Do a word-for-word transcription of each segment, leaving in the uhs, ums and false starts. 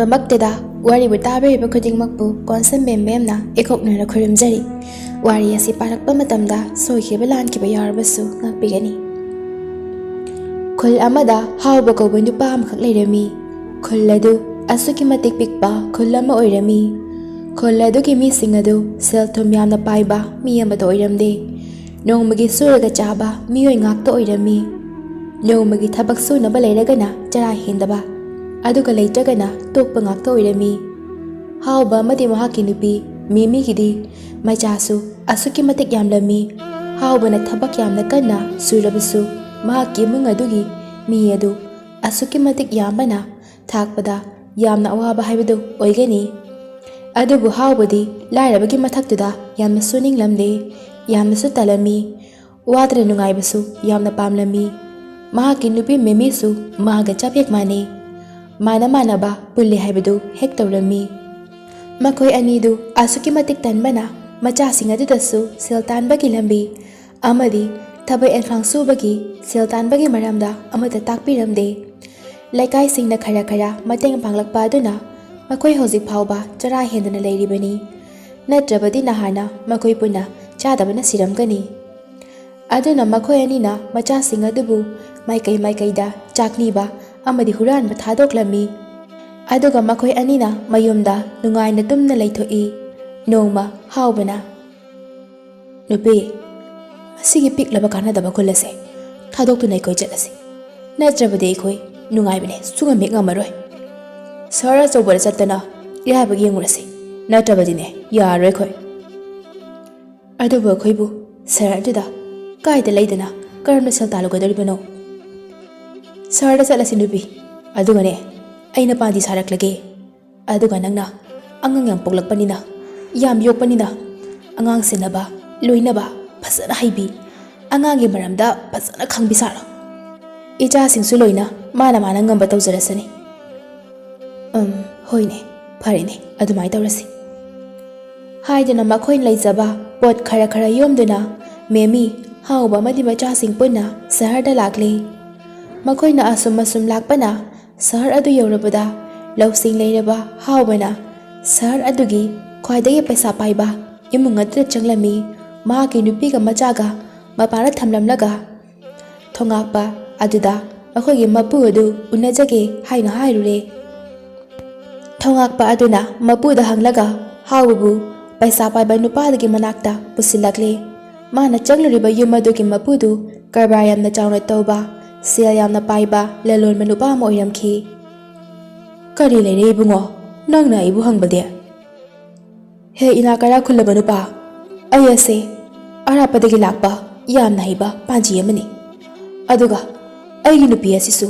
ꯃꯛꯇꯗ ꯋꯥꯔꯤꯕꯨ ꯇꯥꯕꯤꯔꯤꯕ ꯈꯨꯗꯤꯡꯃꯛꯄꯨ ꯀꯣꯟꯁꯝꯕꯦꯝ ꯃꯦꯝꯅ ꯏꯀꯣꯛꯅꯅ ꯈꯨꯔꯨꯝꯖꯔꯤ꯫ ꯋꯥꯔꯤ ꯑꯁꯤ ꯄꯥꯔꯛꯄ ꯃꯇꯝꯗ ꯁꯣꯏꯈꯤꯕ ꯂꯥꯟꯈꯤꯕ ꯌꯥꯎꯔꯕꯁꯨ ꯉꯥꯛꯄꯤꯒꯅꯤ꯫ ꯈꯨꯜ ꯑꯃꯗ ꯍꯥꯎꯕ ꯀꯧꯕ ꯅꯨꯄꯥ ꯑꯃꯈꯛ ꯂꯩꯔꯝꯃꯤ꯫ ꯈꯨꯜ ꯑꯗꯨ ꯑꯁꯨꯛꯀꯤ ꯃꯇꯤꯛ ꯄꯤꯛꯄ ꯈꯨꯜ ꯑꯃ ꯑꯣꯏꯔꯝꯃꯤ꯫ ꯈꯨꯜ ꯑꯗꯨꯒꯤ ꯃꯤꯁꯤꯡ ꯑꯗꯨ ꯁꯦꯜ ꯊꯨꯝ ꯌꯥꯝꯅ ꯄꯥꯏꯕ ꯃꯤ ꯑꯃꯠꯇ ꯑꯣꯏꯔꯝꯗꯦ꯫ ꯅꯣꯡꯃꯒꯤ ꯁꯨꯔꯒ ꯆꯥꯕ ꯃꯤꯑꯣꯏ ꯉꯥꯛꯇ ꯑꯣꯏꯔꯝꯃꯤ꯫ ꯅꯣꯡꯃꯒꯤ ꯊꯕꯛ ꯁꯨꯅꯕ ꯂꯩꯔꯒꯅ ꯆꯔꯥ ꯍꯦꯟꯗꯕ, ꯑꯗꯨꯒ ꯂꯩꯇ꯭ꯔꯒꯅ ꯇꯣꯛꯄ ꯉꯥꯛꯇ ꯑꯣꯏꯔꯝꯃꯤ꯫ ꯍꯥꯎꯕ ꯑꯃꯗꯤ ꯃꯍꯥꯛꯀꯤ ꯅꯨꯄꯤ ꯃꯤꯃꯤꯒꯤꯗꯤ ꯃꯆꯥꯁꯨ ꯑꯁꯨꯛꯀꯤ ꯃꯇꯤꯛ ꯌꯥꯝꯂꯝꯃꯤ꯫ ꯍꯥꯎꯕꯅ ꯊꯕꯛ ꯌꯥꯝꯅ ꯀꯟꯅ ꯁꯨꯔꯕꯁꯨ, ꯃꯍꯥꯛꯀꯤ ꯏꯃꯨꯡ ꯑꯗꯨꯒꯤ ꯃꯤ ꯑꯗꯨ ꯑꯁꯨꯛꯀꯤ ꯃꯇꯤꯛ ꯌꯥꯝꯕꯅ ꯊꯥꯛꯄꯗ ꯌꯥꯝꯅ ꯑꯋꯥꯕ ꯍꯥꯏꯕꯗꯨ ꯑꯣꯏꯒꯅꯤ꯫ ꯑꯗꯨꯕꯨ ꯍꯥꯎꯕꯗꯤ ꯂꯥꯏꯔꯕꯒꯤ ꯃꯊꯛꯇꯨꯗ ꯌꯥꯝꯅꯁꯨ ꯅꯤꯡꯂꯝꯗꯦ, ꯌꯥꯝꯅꯁꯨ ꯇꯜꯂꯝꯃꯤ꯫ ꯋꯥꯗꯅ ꯅꯨꯡꯉꯥꯏꯕꯁꯨ ꯌꯥꯝꯅ ꯄꯥꯝꯂꯝꯃꯤ꯫ ꯃꯍꯥꯛꯀꯤ ꯅꯨꯄꯤ ꯃꯦꯃꯤꯁꯨ ꯃꯥꯒ ꯆꯞ ꯍꯦꯛ ꯃꯥꯟꯅꯩ꯫ ꯃꯥꯅ ꯃꯥꯟꯅꯕ ꯄꯨꯜꯂꯤ ꯍꯥꯏꯕꯗꯨ ꯍꯦꯛ ꯇꯧꯔꯝꯃꯤ꯫ ꯃꯈꯣꯏ ꯑꯅꯤꯗꯨ ꯑꯁꯨꯛꯀꯤ ꯃꯇꯤꯛ ꯇꯟꯕꯅ ꯃꯆꯥꯁꯤꯡ ꯑꯗꯨꯗꯁꯨ ꯁꯦꯜ ꯇꯥꯟꯕꯒꯤ ꯂꯝꯕꯤ ꯑꯃꯗꯤ ꯊꯕꯛ ꯏꯪꯈꯥꯡ ꯁꯨꯕꯒꯤ ꯁꯦꯜ ꯇꯥꯟꯕꯒꯤ ꯃꯔꯝꯗ ꯑꯃꯠꯇ ꯇꯥꯛꯄꯤꯔꯝꯗꯦ꯫ ꯂꯩꯀꯥꯏꯁꯤꯡꯅ ꯈꯔ ꯈꯔ ꯃꯇꯦꯡ ꯄꯥꯡꯂꯛꯄ ꯑꯗꯨꯅ ꯃꯈꯣꯏ ꯍꯧꯖꯤꯛ ꯐꯥꯎꯕ ꯆꯔꯥ ꯍꯦꯟꯗꯅ ꯂꯩꯔꯤꯕꯅꯤ꯫ ꯅꯠꯇ꯭ꯔꯕꯗꯤ ꯅꯍꯥꯟꯅ ꯃꯈꯣꯏ ꯄꯨꯟꯅ ꯆꯥꯗꯕꯅ ꯁꯤꯔꯝꯒꯅꯤ꯫ ꯑꯗꯨꯅ ꯃꯈꯣꯏ ꯑꯅꯤꯅ ꯃꯆꯥꯁꯤꯡ ꯑꯗꯨꯕꯨ ꯃꯥꯏꯀꯩ ꯃꯥꯏꯀꯩꯗ ꯆꯥꯛꯅꯤꯕ ꯑꯃꯗꯤ ꯍꯨꯔꯥꯟꯕ ꯊꯥꯗꯣꯛꯂꯝꯃꯤ꯫ ꯑꯗꯨꯒ ꯃꯈꯣꯏ ꯑꯅꯤꯅ ꯃꯌꯨꯝꯗ ꯅꯨꯡꯉꯥꯏꯅ ꯇꯨꯝꯅ ꯂꯩꯊꯣꯛꯏ꯫ ꯅꯣꯡꯃ ꯍꯥꯎꯕꯅ, "ꯅꯨꯄꯤ, ꯑꯁꯤꯒꯤ ꯄꯤꯛꯂꯕ ꯀꯥꯟꯅꯗꯕ ꯈꯨꯜ ꯑꯁꯦ ꯊꯥꯗꯣꯛꯇꯨꯅ ꯑꯩꯈꯣꯏ ꯆꯠꯂꯁꯤ꯫ ꯅꯠꯇ꯭ꯔꯕꯗꯤ ꯑꯩꯈꯣꯏ ꯅꯨꯡꯉꯥꯏꯕꯅꯦ ꯁꯨꯡꯉꯝ ꯍꯦꯛ ꯉꯝꯃꯔꯣꯏ꯫ ꯁꯍꯔ ꯑꯆꯧꯕꯗ ꯆꯠꯇꯅ ꯏꯔꯥꯏꯕꯛ ꯌꯦꯡꯉꯨꯔꯁꯤ꯫ ꯅꯠꯇ꯭ꯔꯕꯗꯤꯅꯦ ꯌꯥꯔꯔꯣꯏ ꯑꯩꯈꯣꯏ꯫" "ꯑꯗꯨꯕꯨ ꯑꯩꯈꯣꯏꯕꯨ ꯁꯍꯔ ꯑꯗꯨꯗ ꯀꯥꯏꯗ ꯂꯩꯗꯅ ꯀꯔꯝꯅ ꯁꯦꯜ ꯇꯥꯜꯂꯨꯒꯗꯧꯔꯤꯕꯅꯣ?" "ꯁꯍꯔꯗ ꯆꯠꯂꯁꯤ ꯅꯨꯄꯤ, ꯑꯗꯨꯒꯅꯦ ꯑꯩꯅ ꯄꯥꯟꯗꯤ ꯁꯥꯔꯛꯂꯒꯦ꯫ ꯑꯗꯨꯒ ꯅꯪꯅ ꯑꯉꯥꯡ ꯌꯥꯝ ꯄꯣꯛꯂꯛꯄꯅꯤꯅ, ꯌꯥꯝ ꯌꯣꯛꯄꯅꯤꯅ, ꯑꯉꯥꯡ ꯁꯦꯟꯅꯕ, ꯂꯣꯏꯅꯕ ꯐꯖꯅ ꯍꯩꯕꯤ, ꯑꯉꯥꯡꯒꯤ ꯃꯔꯝꯗ ꯐꯖꯅ ꯈꯪꯕꯤ ꯁꯥꯔꯣ꯫ ꯏꯆꯥꯁꯤꯡꯁꯨ ꯂꯣꯏꯅ ꯃꯥꯅ ꯃꯥꯅ ꯉꯝꯕ ꯇꯧꯖꯔꯁꯅꯤ꯫" "ꯎꯝ, ꯍꯣꯏꯅꯦ, ꯐꯔꯦꯅꯦ, ꯑꯗꯨꯃꯥꯏꯅ ꯇꯧꯔꯁꯤ꯫" ꯍꯥꯏꯗꯨꯅ ꯃꯈꯣꯏꯅ ꯂꯩꯖꯕ ꯄꯣꯠ ꯈꯔ ꯈꯔ ꯌꯣꯝꯗꯨꯅ ꯃꯦꯃꯤ, ꯍꯥꯎꯕ ꯑꯃꯗꯤ ꯃꯆꯥꯁꯤꯡ ꯄꯨꯟꯅ ꯁꯍꯔꯗ ꯂꯥꯛꯂꯦ꯫ ꯃꯈꯣꯏꯅ ꯑꯁꯨꯝ ꯑꯁꯨꯝ ꯂꯥꯛꯄꯅ ꯁꯍꯔ ꯑꯗꯨ ꯌꯧꯔꯕꯗ ꯂꯧꯁꯤꯡ ꯂꯩꯔꯕ ꯍꯥꯎꯕꯅ ꯁꯍꯔ ꯑꯗꯨꯒꯤ ꯈ꯭ꯋꯥꯏꯗꯒꯤ ꯄꯩꯁꯥ ꯄꯥꯏꯕ ꯏꯃꯨꯡ ꯑꯗꯨꯗ ꯆꯪꯂꯝꯃꯤ꯫ ꯃꯍꯥꯛꯀꯤ ꯅꯨꯄꯤꯒ ꯃꯆꯥꯒ ꯃꯄꯥꯟꯗ ꯊꯝꯂꯝꯂꯒ ꯊꯣꯉꯥꯛꯄ ꯑꯗꯨꯗ ꯃꯈꯣꯏꯒꯤ ꯃꯄꯨ ꯑꯗꯨ ꯎꯅꯖꯒꯦ ꯍꯥꯏꯅ ꯍꯥꯏꯔꯨꯔꯦ꯫ ꯊꯣꯉꯥꯛꯄ ꯑꯗꯨꯅ ꯃꯄꯨꯗ ꯍꯪꯂꯒ ꯍꯥꯎꯕꯕꯨ ꯄꯩꯁꯥ ꯄꯥꯏꯕ ꯅꯨꯄꯥꯗꯨꯒꯤ ꯃꯅꯥꯛꯇ ꯄꯨꯁꯤꯜꯂꯛꯂꯦ꯫ ꯃꯥꯅ ꯆꯪꯂꯨꯔꯤꯕ ꯌꯨꯝ ꯑꯗꯨꯒꯤ ꯃꯄꯨꯗꯨ ꯀꯔꯕꯥꯔ ꯌꯥꯝꯅ ꯆꯥꯎꯅ ꯇꯧꯕ, ꯁꯦꯜ ꯌꯥꯝꯅ ꯄꯥꯏꯕ ꯂꯂꯣꯟꯕ ꯅꯨꯄꯥ ꯑꯃ ꯑꯣꯏꯔꯝꯈꯤ꯫ "ꯀꯔꯤ ꯂꯩꯔꯦ ꯏꯕꯨꯡꯉꯣ, ꯅꯪꯅ ꯑꯩꯕꯨ ꯍꯪꯕꯗꯤ?" "ꯍꯦ ꯏꯅꯥꯛ ꯀꯩꯔꯥꯛ ꯈꯨꯜꯂꯕ ꯅꯨꯄꯥ, ꯑꯩ ꯑꯁꯦ ꯑꯔꯥꯞꯄꯗꯒꯤ ꯂꯥꯛꯄ ꯌꯥꯝꯅ ꯍꯩꯕ ꯄꯥꯟꯖꯤ ꯑꯃꯅꯤ꯫ ꯑꯗꯨꯒ ꯑꯩꯒꯤ ꯅꯨꯄꯤ ꯑꯁꯤꯁꯨ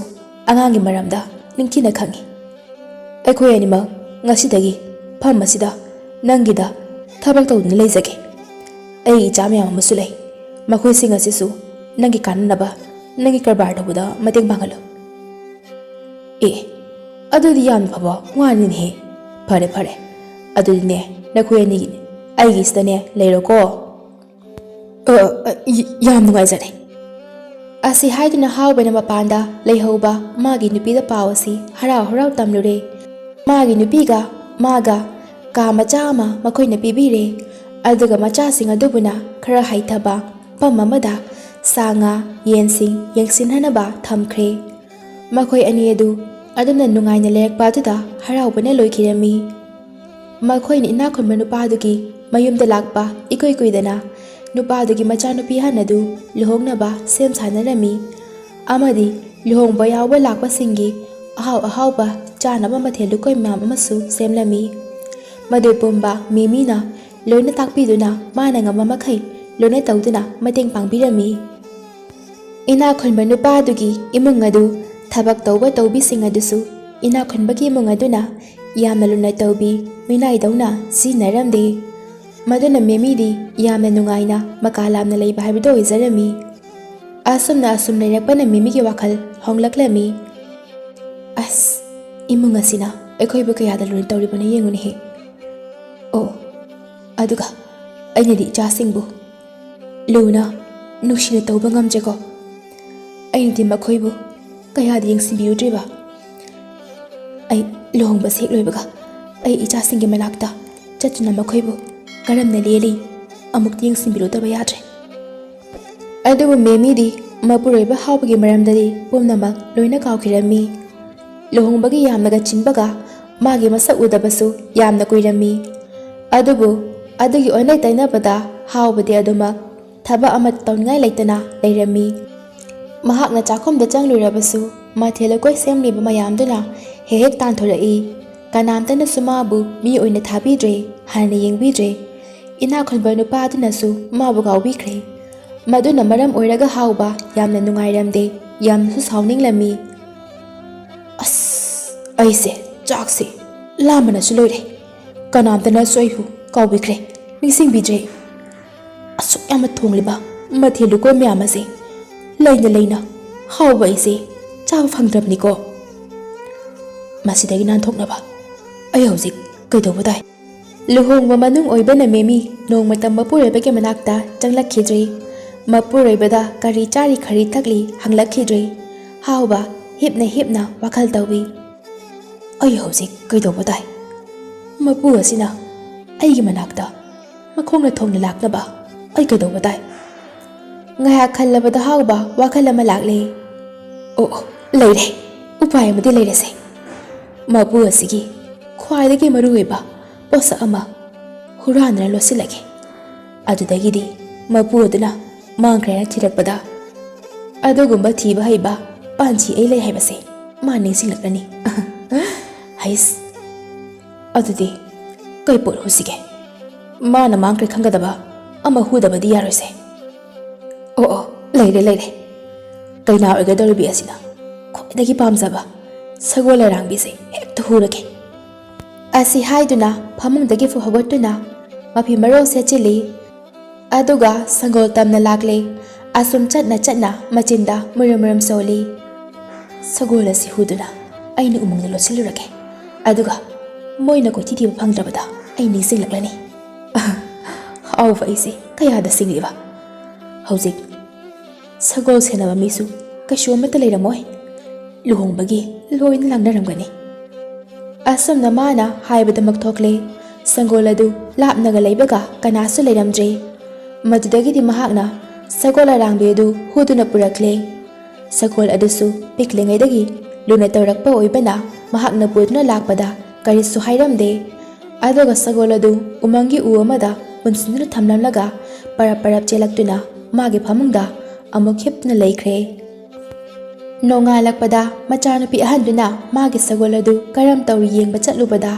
ꯑꯉꯥꯡꯒꯤ ꯃꯔꯝꯗ ꯅꯤꯡꯊꯤꯅ ꯈꯪꯏ꯫ ꯑꯩꯈꯣꯏ ꯑꯅꯤꯃꯛ ꯉꯁꯤꯗꯒꯤ ꯐꯝ ꯑꯁꯤꯗ ꯅꯪꯒꯤꯗ ꯊꯕꯛ ꯇꯧꯗꯨꯅ ꯂꯩꯖꯒꯦ꯫ ꯑꯩ ꯏꯆꯥ ꯃꯌꯥꯝ ꯑꯃꯁꯨ ꯂꯩ꯫ ꯃꯈꯣꯏꯁꯤꯡ ꯑꯁꯤꯁꯨ ꯅꯪꯒꯤ ꯀꯥꯟꯅꯅꯕ, ꯅꯪꯒꯤ ꯀꯔꯕꯥꯔ ꯇꯧꯕꯗ ꯃꯇꯦꯡ ꯄꯥꯡꯍꯜꯂꯨ꯫" "ꯑꯦ, ꯑꯗꯨꯗꯤ ꯌꯥꯝꯅ ꯐꯕ ꯋꯥꯅꯤꯅꯦꯍꯦ꯫ ꯐꯔꯦ, ꯐꯔꯦ꯫ ꯑꯗꯨꯗꯤꯅꯦ, ꯅꯈꯣꯏ ꯑꯅꯤꯒꯤꯅꯦ, ꯑꯩꯒꯤꯁꯤꯗꯅꯦ ꯂꯩꯔꯣꯀꯣ꯫" "ꯑ, ꯑ, ꯌꯥꯝ ꯅꯨꯡꯉꯥꯏꯖꯔꯦ꯫" ꯑꯁꯤ ꯍꯥꯏꯗꯨꯅ ꯍꯥꯎꯕꯅ ꯃꯄꯥꯟꯗ ꯂꯩꯍꯧꯕ ꯃꯥꯒꯤ ꯅꯨꯄꯤꯗ ꯄꯥꯎ ꯑꯁꯤ ꯍꯔꯥꯎ ꯍꯔꯥꯎ ꯇꯝꯂꯨꯔꯦ꯫ ꯃꯥꯒꯤ ꯅꯨꯄꯤꯒ ꯃꯥꯒ ꯀꯥ ꯃꯆꯥ ꯑꯃ ꯃꯈꯣꯏꯅ ꯄꯤꯕꯤꯔꯦ꯫ ꯑꯗꯨꯒ ꯃꯆꯥꯁꯤꯡ ꯑꯗꯨꯕꯨꯅ ꯈꯔ ꯍꯩꯊꯕ ꯐꯝ ꯑꯃꯗ ꯁꯥ ꯉꯥ, ꯌꯦꯟꯁꯤꯡ ꯌꯦꯡꯁꯤꯟꯅꯅꯕ ꯊꯝꯈ꯭ꯔꯦ꯫ ꯃꯈꯣꯏ ꯑꯅꯤ ꯑꯗꯨ ꯑꯗꯨꯝꯅ ꯅꯨꯡꯉꯥꯏꯅ ꯂꯩꯔꯛꯄ ꯑꯗꯨꯗ ꯍꯔꯥꯎꯕꯅ ꯂꯣꯏꯈꯤꯔꯝꯃꯤ꯫ ꯃꯈꯣꯏꯅ ꯏꯅꯥꯛ ꯈꯨꯟꯕ ꯅꯨꯄꯥꯗꯨꯒꯤ ꯃꯌꯨꯝꯗ ꯂꯥꯛꯄ ꯏꯀꯨꯏ ꯀꯨꯏꯗꯅ ꯅꯨꯄꯥꯗꯨꯒꯤ ꯃꯆꯥꯅꯨꯄꯤ ꯑꯍꯟ ꯑꯗꯨ ꯂꯨꯍꯣꯡꯅꯕ ꯁꯦꯝ ꯁꯥꯅꯔꯝꯃꯤ꯫ ꯑꯃꯗꯤ ꯂꯨꯍꯣꯡꯕ ꯌꯥꯎꯕ ꯂꯥꯛꯄꯁꯤꯡꯒꯤ ꯑꯍꯥꯎ ꯑꯍꯥꯎꯕ ꯆꯥꯅꯕ ꯃꯊꯦꯜ ꯂꯨꯀꯣꯏ ꯃꯌꯥꯝ ꯑꯃꯁꯨ ꯁꯦꯝꯂꯝꯃꯤ꯫ ꯃꯗꯨ ꯄꯨꯝꯕ ꯃꯤꯃꯤꯅ ꯂꯣꯏꯅ ꯇꯥꯛꯄꯤꯗꯨꯅ ꯃꯥꯅ ꯉꯝꯕ ꯃꯈꯩ ꯂꯣꯏꯅ ꯇꯧꯗꯨꯅ ꯃꯇꯦꯡ ꯄꯥꯡꯕꯤꯔꯝꯃꯤ꯫ ꯏꯅꯥꯛ ꯈꯨꯟꯕ ꯅꯨꯄꯥ ꯑꯗꯨꯒꯤ ꯏꯃꯨꯡ ꯑꯗꯨ ꯊꯕꯛ ꯇꯧꯕ ꯇꯧꯕꯤꯁꯤꯡ ꯑꯗꯨꯁꯨ ꯏꯅꯥꯛ ꯈꯨꯟꯕꯒꯤ ꯏꯃꯨꯡ ꯑꯗꯨꯅ ꯌꯥꯝꯅ ꯂꯨꯅ ꯇꯧꯕꯤ, ꯃꯤꯅꯥꯏꯗꯧꯅ ꯁꯤꯖꯤꯟꯅꯔꯝꯗꯦ꯫ ꯃꯗꯨꯅ ꯃꯦꯃꯤꯗꯤ ꯌꯥꯝꯅ ꯅꯨꯡꯉꯥꯏꯅ ꯃꯀꯥ ꯂꯥꯝꯅ ꯂꯩꯕ ꯍꯥꯏꯕꯗꯨ ꯑꯣꯏꯖꯔꯝꯃꯤ꯫ ꯑꯁꯨꯝꯅ ꯑꯁꯨꯝ ꯂꯩꯔꯛꯄꯅ ꯃꯦꯃꯤꯒꯤ ꯋꯥꯈꯜ ꯍꯣꯡꯂꯛꯂꯝꯃꯤ꯫ "ꯑꯁ, ꯏꯃꯨꯡ ꯑꯁꯤꯅ ꯑꯩꯈꯣꯏꯕꯨ ꯀꯌꯥꯗ ꯂꯨꯅ ꯇꯧꯔꯤꯕꯅꯣ ꯌꯦꯡꯉꯨꯅꯦꯍꯦ꯫ ꯑꯣ, ꯑꯗꯨꯒ ꯑꯩꯅꯗꯤ ꯏꯆꯥꯁꯤꯡꯕꯨ ꯂꯨꯅ ꯅꯨꯡꯁꯤꯅ ꯇꯧꯕ ꯉꯝꯖꯦꯀꯣ꯫ ꯑꯩꯅꯗꯤ ꯃꯈꯣꯏꯕꯨ ꯀꯌꯥꯗ ꯌꯦꯡꯁꯤꯟꯕꯤꯔꯨꯗ꯭ꯔꯤꯕ?" ꯑꯩ ꯂꯨꯍꯣꯡꯕꯁꯦ ꯍꯦꯛ ꯂꯣꯏꯕꯒ ꯑꯩ ꯏꯆꯥꯁꯤꯡꯒꯤ ꯃꯅꯥꯛꯇ ꯆꯠꯇꯨꯅ ꯃꯈꯣꯏꯕꯨ ꯀꯔꯝꯅ ꯂꯦꯜꯂꯤ ꯑꯃꯨꯛꯇ ꯌꯦꯡꯁꯤꯟꯕꯤꯔꯨꯗꯕ ꯌꯥꯗ꯭ꯔꯦ꯫ ꯑꯗꯨꯕꯨ ꯃꯦꯃꯤꯗꯤ ꯃꯄꯨꯔꯣꯏꯕ ꯍꯥꯎꯕꯒꯤ ꯃꯔꯝꯗꯗꯤ ꯄꯨꯝꯅꯃꯛ ꯂꯣꯏꯅ ꯀꯥꯎꯈꯤꯔꯝꯃꯤ꯫ ꯂꯨꯍꯣꯡꯕꯒꯤ ꯌꯥꯝꯅꯒ ꯆꯤꯟꯕꯒ ꯃꯥꯒꯤ ꯃꯁꯛ ꯎꯗꯕꯁꯨ ꯌꯥꯝꯅ ꯀꯨꯏꯔꯝꯃꯤ꯫ ꯑꯗꯨꯕꯨ ꯑꯗꯨꯒꯤ ꯑꯣꯟꯅ ꯇꯩꯅꯕꯗ ꯍꯥꯎꯕꯗꯤ ꯑꯗꯨꯃꯛ ꯊꯕꯛ ꯑꯃ ꯇꯧꯅꯤꯡꯉꯥꯏ ꯂꯩꯇꯅ ꯂꯩꯔꯝꯃꯤ꯫ ꯃꯍꯥꯛꯅ ꯆꯥꯛꯈꯨꯝꯗ ꯆꯪꯂꯨꯔꯕꯁꯨ ꯃꯊꯦꯜ ꯂꯨꯀꯣꯏ ꯁꯦꯝꯂꯤꯕ ꯃꯌꯥꯝꯗꯨꯅ ꯍꯦꯛ ꯍꯦꯛ ꯇꯥꯟꯊꯣꯔꯛꯏ꯫ ꯀꯅꯥꯝꯇꯅꯁꯨ ꯃꯥꯕꯨ ꯃꯤ ꯑꯣꯏꯅ ꯊꯥꯕꯤꯗ꯭ꯔꯦ, ꯍꯥꯟꯅ ꯌꯦꯡꯕꯤꯗ꯭ꯔꯦ꯫ ꯏꯅꯥꯛ ꯈꯨꯟꯕ ꯅꯨꯄꯥ ꯑꯗꯨꯅꯁꯨ ꯃꯥꯕꯨ ꯀꯥꯎꯕꯤꯈ꯭ꯔꯦ꯫ ꯃꯗꯨꯅ ꯃꯔꯝ ꯑꯣꯏꯔꯒ ꯍꯥꯎꯕ ꯌꯥꯝꯅ ꯅꯨꯡꯉꯥꯏꯔꯝꯗꯦ, ꯌꯥꯝꯅꯁꯨ ꯁꯥꯎꯅꯤꯡꯂꯝꯃꯤ꯫ "ꯑꯁ, ꯑꯩꯁꯦ ꯆꯥꯛꯁꯦ ꯂꯥꯝꯕꯅꯁꯨ ꯂꯣꯏꯔꯦ꯫ ꯀꯅꯥꯝꯇꯅꯁꯨ ꯑꯩꯕꯨ ꯀꯥꯎꯕꯤꯈ꯭ꯔꯦ, ꯅꯤꯡꯁꯤꯡꯕꯤꯗ꯭ꯔꯦ꯫ ꯑꯁꯨꯛ ꯌꯥꯝꯅ ꯊꯣꯡꯂꯤꯕ ꯃꯊꯦꯜ ꯂꯨꯀꯣꯏ ꯃꯌꯥꯝ ꯑꯁꯦ ꯂꯩꯅ ꯂꯩꯅ ꯍꯥꯎꯕ ꯑꯩꯁꯦ ꯆꯥꯕ ꯐꯪꯗ꯭ꯔꯕꯅꯤꯀꯣ꯫ ꯃꯁꯤꯗꯒꯤ ꯅꯥꯟꯊꯣꯛꯅꯕ ꯑꯩ ꯍꯧꯖꯤꯛ ꯀꯩꯗꯧꯕ ꯇꯥꯏ?" ꯂꯨꯍꯣꯡꯕ ꯃꯅꯨꯡ ꯑꯣꯏꯕꯅ ꯃꯦꯃꯤ ꯅꯣꯡꯃꯇ ꯃꯄꯨꯔꯣꯏꯕꯒꯤ ꯃꯅꯥꯛꯇ ꯆꯪꯂꯛꯈꯤꯗ꯭ꯔꯤ꯫ ꯃꯄꯨꯔꯣꯏꯕꯗ ꯀꯔꯤ ꯆꯥꯔꯤ ꯈꯔꯤ ꯊꯛꯂꯤ ꯍꯪꯂꯛꯈꯤꯗ꯭ꯔꯤ꯫ ꯍꯥꯎꯕ ꯍꯤꯞꯅ ꯍꯤꯞꯅ ꯋꯥꯈꯜ ꯇꯧꯏ꯫ "ꯑꯩ ꯍꯧꯖꯤꯛ ꯀꯩꯗꯧꯕ ꯇꯥꯏ? ꯃꯄꯨ ꯑꯁꯤꯅ ꯑꯩꯒꯤ ꯃꯅꯥꯛꯇ ꯃꯈꯣꯡꯅ ꯊꯣꯡꯅ ꯂꯥꯛꯅꯕ ꯑꯩ ꯀꯩꯗꯧꯕ ꯇꯥꯏ?" ꯉꯥꯏꯍꯥꯛ ꯈꯜꯂꯕꯗ ꯍꯥꯎꯕ ꯋꯥꯈꯜ ꯑꯃ ꯂꯥꯛꯂꯦ꯫ "ꯑꯣ, ꯑꯣ, ꯂꯩꯔꯦ꯫ ꯎꯄꯥꯏ ꯑꯃꯗꯤ ꯂꯩꯔꯦꯁꯦ꯫ ꯃꯄꯨ ꯑꯁꯤꯒꯤ ꯈ꯭ꯋꯥꯏꯗꯒꯤ ꯃꯔꯨꯑꯣꯏꯕ ꯄꯣꯠꯁꯛ ꯑꯃ ꯍꯨꯔꯥꯟꯗꯨꯅ ꯂꯣꯠꯁꯤꯜꯂꯒꯦ꯫ ꯑꯗꯨꯗꯒꯤꯗꯤ ꯃꯄꯨ ꯑꯗꯨꯅ ꯃꯥꯡꯈ꯭ꯔꯦꯅ ꯊꯤꯔꯛꯄꯗ ꯑꯗꯨꯒꯨꯝꯕ ꯊꯤꯕ ꯍꯩꯕ ꯄꯥꯟꯖꯤ ꯑꯩ ꯂꯩ ꯍꯥꯏꯕꯁꯦ ꯃꯥ ꯅꯤꯡꯁꯤꯡꯂꯛꯂꯅꯤ꯫" "ꯍꯩꯁ, ꯑꯗꯨꯗꯤ ꯀꯩ ꯄꯣꯠ ꯍꯨꯁꯤꯒꯦ? ꯃꯥꯅ ꯃꯥꯡꯈ꯭ꯔꯦ ꯈꯪꯒꯗꯕ ꯑꯃ ꯍꯨꯗꯕꯗꯤ ꯌꯥꯔꯣꯏꯁꯦ꯫ ꯑꯣ, ꯑꯣ, ꯂꯩꯔꯦ, ꯂꯩꯔꯦ꯫ ꯀꯩꯅꯥ ꯑꯣꯏꯒꯗꯧꯔꯤꯕꯤ ꯑꯁꯤꯅ ꯈ꯭ꯋꯥꯏꯗꯒꯤ ꯄꯥꯝꯖꯕ ꯁꯒꯣꯜ ꯂꯩꯔꯥꯡꯕꯤꯁꯦ ꯍꯦꯛꯇ ꯍꯨꯔꯒꯦ꯫" ꯑꯁꯤ ꯍꯥꯏꯗꯨꯅ ꯐꯃꯨꯡꯗꯒꯤ ꯍꯧꯒꯠꯇꯨꯅ ꯃꯐꯤ ꯃꯔꯣꯜ ꯁꯦꯠꯆꯤꯜꯂꯤ꯫ ꯑꯗꯨꯒ ꯁꯪꯒꯣꯜ ꯇꯝꯅ ꯂꯥꯛꯂꯦ꯫ ꯑꯁꯨꯝ ꯆꯠꯅ ꯆꯠꯅ ꯃꯆꯤꯟꯗ ꯃꯨꯔꯨꯝ ꯃꯨꯔꯨꯝ ꯁꯣꯜꯂꯤ꯫ "ꯁꯒꯣꯜ ꯑꯁꯤ ꯍꯨꯗꯨꯅ ꯑꯩꯅ ꯎꯃꯪꯗ ꯂꯣꯠꯁꯤꯜꯂꯨꯔꯒꯦ꯫ ꯑꯗꯨꯒ ꯃꯣꯏꯅ ꯀꯣꯏꯊꯤ ꯊꯤꯕ ꯐꯪꯗ꯭ꯔꯕꯗ ꯑꯩ ꯅꯤꯡꯁꯤꯡꯂꯛꯂꯅꯤ꯫" ꯍꯥꯎꯕ ꯑꯩꯁꯦ ꯀꯌꯥꯗ ꯁꯤꯡꯂꯤꯕ! ꯍꯧꯖꯤꯛ ꯁꯒꯣꯜ ꯁꯦꯟꯅꯕ ꯃꯤꯁꯨ ꯀꯩꯁꯨ ꯑꯃꯠꯇ ꯂꯩꯔꯝꯃꯣꯏ꯫ ꯂꯨꯍꯣꯡꯕꯒꯤ ꯂꯣꯏꯅ ꯂꯥꯡꯅꯔꯝꯒꯅꯤ꯫ ꯑꯁꯨꯝꯅ ꯃꯥꯅ ꯍꯥꯏꯕꯗꯃꯛ ꯊꯣꯛꯂꯦ꯫ ꯁꯒꯣꯜ ꯑꯗꯨ ꯂꯥꯞꯅꯒ ꯂꯩꯕꯒ ꯀꯅꯥꯁꯨ ꯂꯩꯔꯝꯗ꯭ꯔꯦ꯫ ꯃꯗꯨꯗꯒꯤꯗꯤ ꯃꯍꯥꯛꯅ ꯁꯒꯣꯜ ꯑꯔꯥꯡꯕꯤ ꯑꯗꯨ ꯍꯨꯗꯨꯅ ꯄꯨꯔꯛꯂꯦ꯫ ꯁꯒꯣꯜ ꯑꯗꯨꯁꯨ ꯄꯤꯛꯂꯤꯉꯩꯗꯒꯤ ꯂꯨꯅ ꯇꯧꯔꯛꯄ ꯑꯣꯏꯕꯅ ꯃꯍꯥꯛꯅ ꯄꯨꯗꯨꯅ ꯂꯥꯛꯄꯗ ꯀꯔꯤꯁꯨ ꯍꯥꯏꯔꯝꯗꯦ꯫ ꯑꯗꯨꯒ ꯁꯒꯣꯜ ꯑꯗꯨ ꯎꯃꯪꯒꯤ ꯎ ꯑꯃꯗ ꯄꯨꯟꯁꯤꯟꯗꯨꯅ ꯊꯝꯂꯝꯂꯒ ꯄꯔꯞ ꯄꯔꯞ ꯆꯦꯜꯂꯛꯇꯨꯅ ꯃꯥꯒꯤ ꯐꯃꯨꯡꯗ ꯑꯃꯨꯛ ꯍꯤꯞꯇꯨꯅ ꯂꯩꯈ꯭ꯔꯦ꯫ ꯅꯣꯡꯉꯥꯜꯂꯛꯄꯗ ꯃꯆꯥꯅꯨꯄꯤ ꯑꯍꯟꯗꯨꯅ ꯃꯥꯒꯤ ꯁꯒꯣꯜ ꯑꯗꯨ ꯀꯔꯝ ꯇꯧꯔꯤ ꯌꯦꯡꯕ ꯆꯠꯂꯨꯕꯗ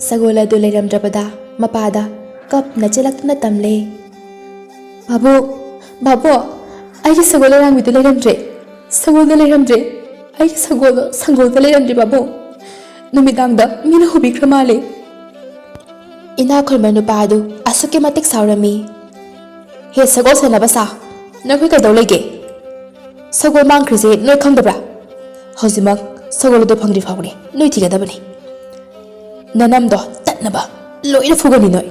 ꯁꯒꯣꯜ ꯑꯗꯨ ꯂꯩꯔꯝꯗ꯭ꯔꯕꯗ ꯃꯄꯥꯗ ꯀꯞꯅ ꯆꯦꯜꯂꯛꯇꯨꯅ ꯇꯝꯂꯦ꯫ "ꯕꯥꯕꯨ, ꯕꯥꯕꯨ, ꯑꯩꯒꯤ ꯁꯒꯣꯜ ꯑꯔꯥꯡꯕꯤꯗꯨ ꯂꯩꯔꯝꯗ꯭ꯔꯦ꯫ ꯁꯒꯣꯜꯗ ꯂꯩꯔꯝꯗ꯭ꯔꯦ꯫ ꯑꯩꯒꯤ ꯁꯒꯣꯜꯗꯣ ꯁꯪꯒꯣꯜꯗ ꯂꯩꯔꯝꯗ꯭ꯔꯦ ꯕꯥꯕꯨ꯫ ꯅꯨꯃꯤꯗꯥꯡꯗ ꯃꯤꯅ ꯍꯨꯕꯤꯈ꯭ꯔ ꯃꯥꯜꯂꯦ꯫" ꯏꯅꯥꯛ ꯈꯨꯟꯕ ꯅꯨꯄꯥ ꯑꯗꯨ ꯑꯁꯨꯛꯀꯤ ꯃꯇꯤꯛ ꯁꯥꯎꯔꯝꯃꯤ꯫ "ꯍꯦ ꯁꯒꯣꯜ ꯁꯦꯟꯅꯕ ꯁꯥ, ꯅꯈꯣꯏ ꯀꯩꯗꯧ ꯂꯩꯒꯦ? ꯁꯒꯣꯜ ꯃꯥꯡꯈ꯭ꯔꯤꯁꯦ ꯅꯣꯏ ꯈꯪꯗꯕ꯭ꯔꯥ? ꯍꯧꯖꯤꯛꯃꯛ ꯁꯒꯣꯜ ꯑꯗꯨ ꯐꯪꯗ꯭ꯔꯤ ꯐꯥꯎꯕꯅꯤ ꯅꯣꯏ ꯊꯤꯒꯗꯕꯅꯤ꯫ ꯅꯅꯝꯗꯣ ꯇꯠꯅꯕ ꯂꯣꯏꯅ ꯐꯨꯒꯅꯤ ꯅꯣꯏ꯫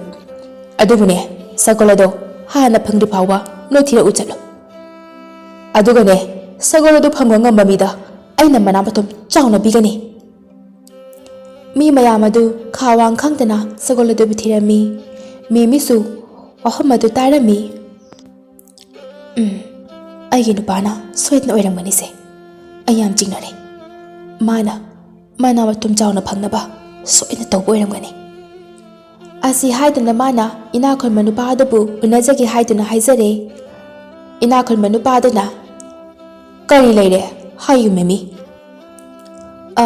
ꯑꯗꯨꯕꯨꯅꯦ, ꯁꯒꯣꯜ ꯑꯗꯣ ꯍꯥꯟꯅ ꯐꯪꯗ꯭ꯔꯤ ꯐꯥꯎꯕ ꯅꯣꯏ ꯊꯤꯔꯛꯎ ꯆꯠꯂꯨ꯫ ꯑꯗꯨꯒꯅꯦ, ꯁꯒꯣꯜ ꯑꯗꯨ ꯐꯪꯕ ꯉꯝꯕ ꯃꯤꯗ ꯑꯩꯅ ꯃꯅꯥ ꯃꯊꯨꯝ ꯆꯥꯎꯅ ꯄꯤꯒꯅꯤ꯫" ꯃꯤ ꯃꯌꯥꯝ ꯑꯗꯨ ꯈꯥ ꯋꯥꯡ ꯈꯪꯗꯅ ꯁꯒꯣꯜ ꯑꯗꯨꯕꯨ ꯊꯤꯔꯝꯃꯤ꯫ ꯃꯦꯃꯤꯁꯨ ꯋꯥꯐꯝ ꯑꯗꯨ ꯇꯥꯔꯝꯃꯤ꯫ "ꯎꯝ, ꯑꯩꯒꯤ ꯅꯨꯄꯥꯅ ꯁꯣꯏꯗꯅ ꯑꯣꯏꯔꯝꯒꯅꯤꯁꯦ꯫ ꯑꯩ ꯌꯥꯝ ꯆꯤꯡꯅꯔꯦ꯫ ꯃꯥꯅ ꯃꯅꯥ ꯃꯊꯨꯝ ꯆꯥꯎꯅ ꯐꯪꯅꯕ ꯁꯣꯏꯗꯅ ꯇꯧꯕ ꯑꯣꯏꯔꯝꯒꯅꯤ꯫" ꯑꯁꯤ ꯍꯥꯏꯗꯨꯅ ꯃꯥꯅ ꯏꯅꯥꯛ ꯈꯨꯟꯕ ꯅꯨꯄꯥ ꯑꯗꯨꯕꯨ ꯎꯅꯖꯒꯦ ꯍꯥꯏꯗꯨꯅ ꯍꯥꯏꯖꯔꯦ꯫ ꯏꯅꯥꯛ ꯈꯨꯟꯕ ꯅꯨꯄꯥ ꯑꯗꯨꯅ, "ꯀꯔꯤ ꯂꯩꯔꯦ? ꯍꯥꯏꯌꯨ ꯃꯦꯃꯤ꯫" "ꯑ,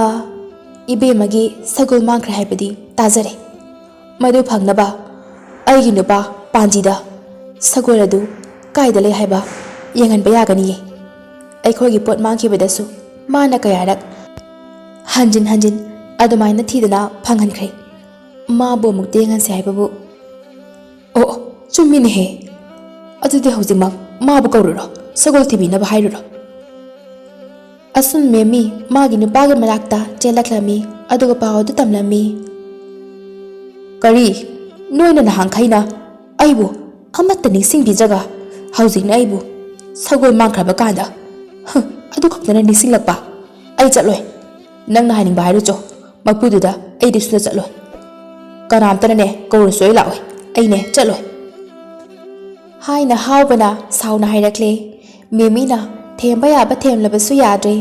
ꯏꯕꯦꯝꯃꯒꯤ ꯁꯒꯣꯜ ꯃꯥꯡꯈ꯭ꯔꯦ ꯍꯥꯏꯕꯗꯤ ꯇꯥꯖꯔꯦ꯫ ꯃꯗꯨ ꯐꯪꯅꯕ ꯑꯩꯒꯤ ꯅꯨꯄꯥ ꯄꯥꯟꯖꯤꯗ ꯁꯒꯣꯜ ꯑꯗꯨ ꯀꯥꯏꯗ ꯂꯩ ꯍꯥꯏꯕ ꯌꯦꯡꯍꯟꯕ ꯌꯥꯒꯅꯤꯌꯦ꯫ ꯑꯩꯈꯣꯏꯒꯤ ꯄꯣꯠ ꯃꯥꯡꯈꯤꯕꯗꯁꯨ ꯃꯥꯅ ꯀꯌꯥꯔꯛ ꯍꯟꯖꯤꯟ ꯍꯟꯖꯤꯟ ꯑꯗꯨꯃꯥꯏꯅ ꯊꯤꯗꯅ ꯐꯪꯍꯟꯈ꯭ꯔꯦ꯫ ꯃꯥꯕꯨ ꯑꯃꯨꯛ ꯇꯦꯡꯍꯟꯁꯦ ꯍꯥꯏꯕꯕꯨ꯫" "ꯑꯣ, ꯑꯣ, ꯆꯨꯝꯃꯤꯅꯦꯍꯦ꯫ ꯑꯗꯨꯗꯤ ꯍꯧꯖꯤꯛꯃꯛ ꯃꯥꯕꯨ ꯀꯧꯔꯨꯔꯣ, ꯁꯒꯣꯜ ꯊꯤꯕꯤꯅꯕ ꯍꯥꯏꯔꯨꯔꯣ꯫" ꯑꯁꯨꯝ ꯃꯦꯃꯤ ꯃꯥꯒꯤ ꯅꯨꯄꯥꯒꯤ ꯃꯅꯥꯛꯇ ꯆꯦꯜꯂꯛꯂꯝꯃꯤ, ꯑꯗꯨꯒ ꯄꯥꯎ ꯑꯗꯨ ꯇꯝꯂꯝꯃꯤ꯫ "ꯀꯔꯤ? ꯅꯣꯏꯅ ꯅꯍꯥꯟꯈꯩꯅ ꯑꯩꯕꯨ ꯑꯃꯠꯇ ꯅꯤꯡꯁꯤꯡꯕꯤꯗ꯭ꯔꯒ ꯍꯧꯖꯤꯛꯅ ꯑꯩꯕꯨ ꯁꯒꯣꯜ ꯃꯥꯡꯈ꯭ꯔꯕ ꯀꯥꯟꯗ, ꯍ, ꯑꯗꯨ ꯈꯛꯇꯅ ꯅꯤꯡꯁꯤꯡꯂꯛꯄ? ꯑꯩ ꯆꯠꯂꯣꯏ꯫ ꯅꯪꯅ ꯍꯥꯏꯅꯤꯡꯕ ꯍꯥꯏꯔꯨꯆꯣ꯫ ꯃꯄꯨꯗꯨꯗ ꯑꯩꯗꯤ ꯁꯨꯡꯆꯠ ꯆꯠꯂꯣꯏ꯫ ꯀꯅꯥꯝꯇꯅꯅꯦ ꯀꯧꯔꯁꯨ ꯑꯩ ꯂꯥꯛꯑꯣꯏ꯫ ꯑꯩꯅꯦ ꯆꯠꯂꯣꯏ," ꯍꯥꯏꯅ ꯍꯥꯎꯕꯅ ꯁꯥꯎꯅ ꯍꯥꯏꯔꯛꯂꯦ꯫ ꯃꯦꯃꯤꯅ ꯊꯦꯝꯕ ꯌꯥꯕ ꯊꯦꯝꯂꯕꯁꯨ ꯌꯥꯗ꯭ꯔꯦ꯫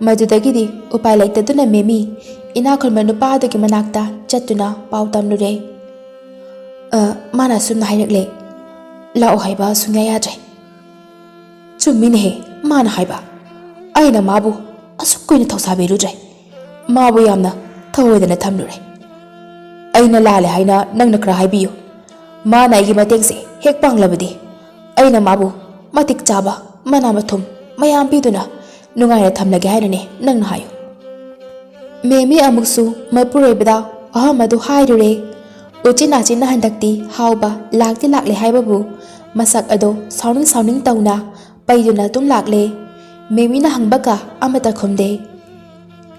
ꯃꯗꯨꯗꯒꯤꯗꯤ ꯎꯄꯥꯏ ꯂꯩꯇꯗꯨꯅ ꯃꯦꯃꯤ ꯏꯅꯥꯛ ꯈꯨꯟꯕ ꯅꯨꯄꯥꯗꯨꯒꯤ ꯃꯅꯥꯛꯇ ꯆꯠꯇꯨꯅ ꯄꯥꯎ ꯇꯝꯂꯨꯔꯦ꯫ "ꯑ, ꯃꯥꯅ ꯑꯁꯨꯝꯅ ꯍꯥꯏꯔꯛꯂꯦ, ꯂꯥꯛꯑꯣ ꯍꯥꯏꯕ ꯁꯨꯡꯌꯥ ꯌꯥꯗ꯭ꯔꯦ꯫" "ꯆꯨꯝꯃꯤꯅꯦꯍꯦ ꯃꯥꯅ ꯍꯥꯏꯕ꯫ ꯑꯩꯅ ꯃꯥꯕꯨ ꯑꯁꯨꯛ ꯀꯨꯏꯅ ꯊꯧꯁꯥꯕꯤꯔꯨꯗ꯭ꯔꯦ꯫ ꯃꯥꯕꯨ ꯌꯥꯝꯅ ꯊꯧꯑꯣꯏꯗꯅ ꯊꯝꯂꯨꯔꯦ꯫ ꯑꯩꯅ ꯂꯥꯜꯂꯦ ꯍꯥꯏꯅ ꯅꯪꯅ ꯈꯔ ꯍꯥꯏꯕꯤꯌꯨ꯫ ꯃꯥꯅ ꯑꯩꯒꯤ ꯃꯇꯦꯡꯁꯦ ꯍꯦꯛ ꯄꯥꯡꯂꯕꯗꯤ ꯑꯩꯅ ꯃꯥꯕꯨ ꯃꯇꯤꯛ ꯆꯥꯕ ꯃꯅꯥ ꯃꯊꯨꯝ ꯃꯌꯥꯝ ꯄꯤꯗꯨꯅ ꯅꯨꯡꯉꯥꯏꯅ ꯊꯝꯂꯒꯦ ꯍꯥꯏꯅꯅꯦ ꯅꯪꯅ ꯍꯥꯏꯌꯨ꯫" ꯃꯦꯃꯤ ꯑꯃꯨꯛꯁꯨ ꯃꯄꯨꯔꯣꯏꯕꯗ ꯋꯥꯍꯪ ꯑꯗꯨ ꯍꯥꯏꯔꯨꯔꯦ꯫ ꯎꯆꯤꯟ ꯅꯥꯆꯤꯟꯅ ꯍꯟꯗꯛꯇꯤ ꯍꯥꯎꯕ ꯂꯥꯛꯇꯤ ꯂꯥꯛꯂꯦ ꯍꯥꯏꯕꯕꯨ ꯃꯁꯛ ꯑꯗꯨ ꯁꯥꯎꯅꯤꯡ ꯁꯥꯎꯅꯤꯡ ꯇꯧꯅ ꯄꯩꯗꯨꯅ ꯑꯗꯨꯝ ꯂꯥꯛꯂꯦ꯫ ꯃꯦꯃꯤꯅ ꯍꯪꯕꯒ ꯑꯃꯠꯇ ꯈꯨꯝꯗꯦ꯫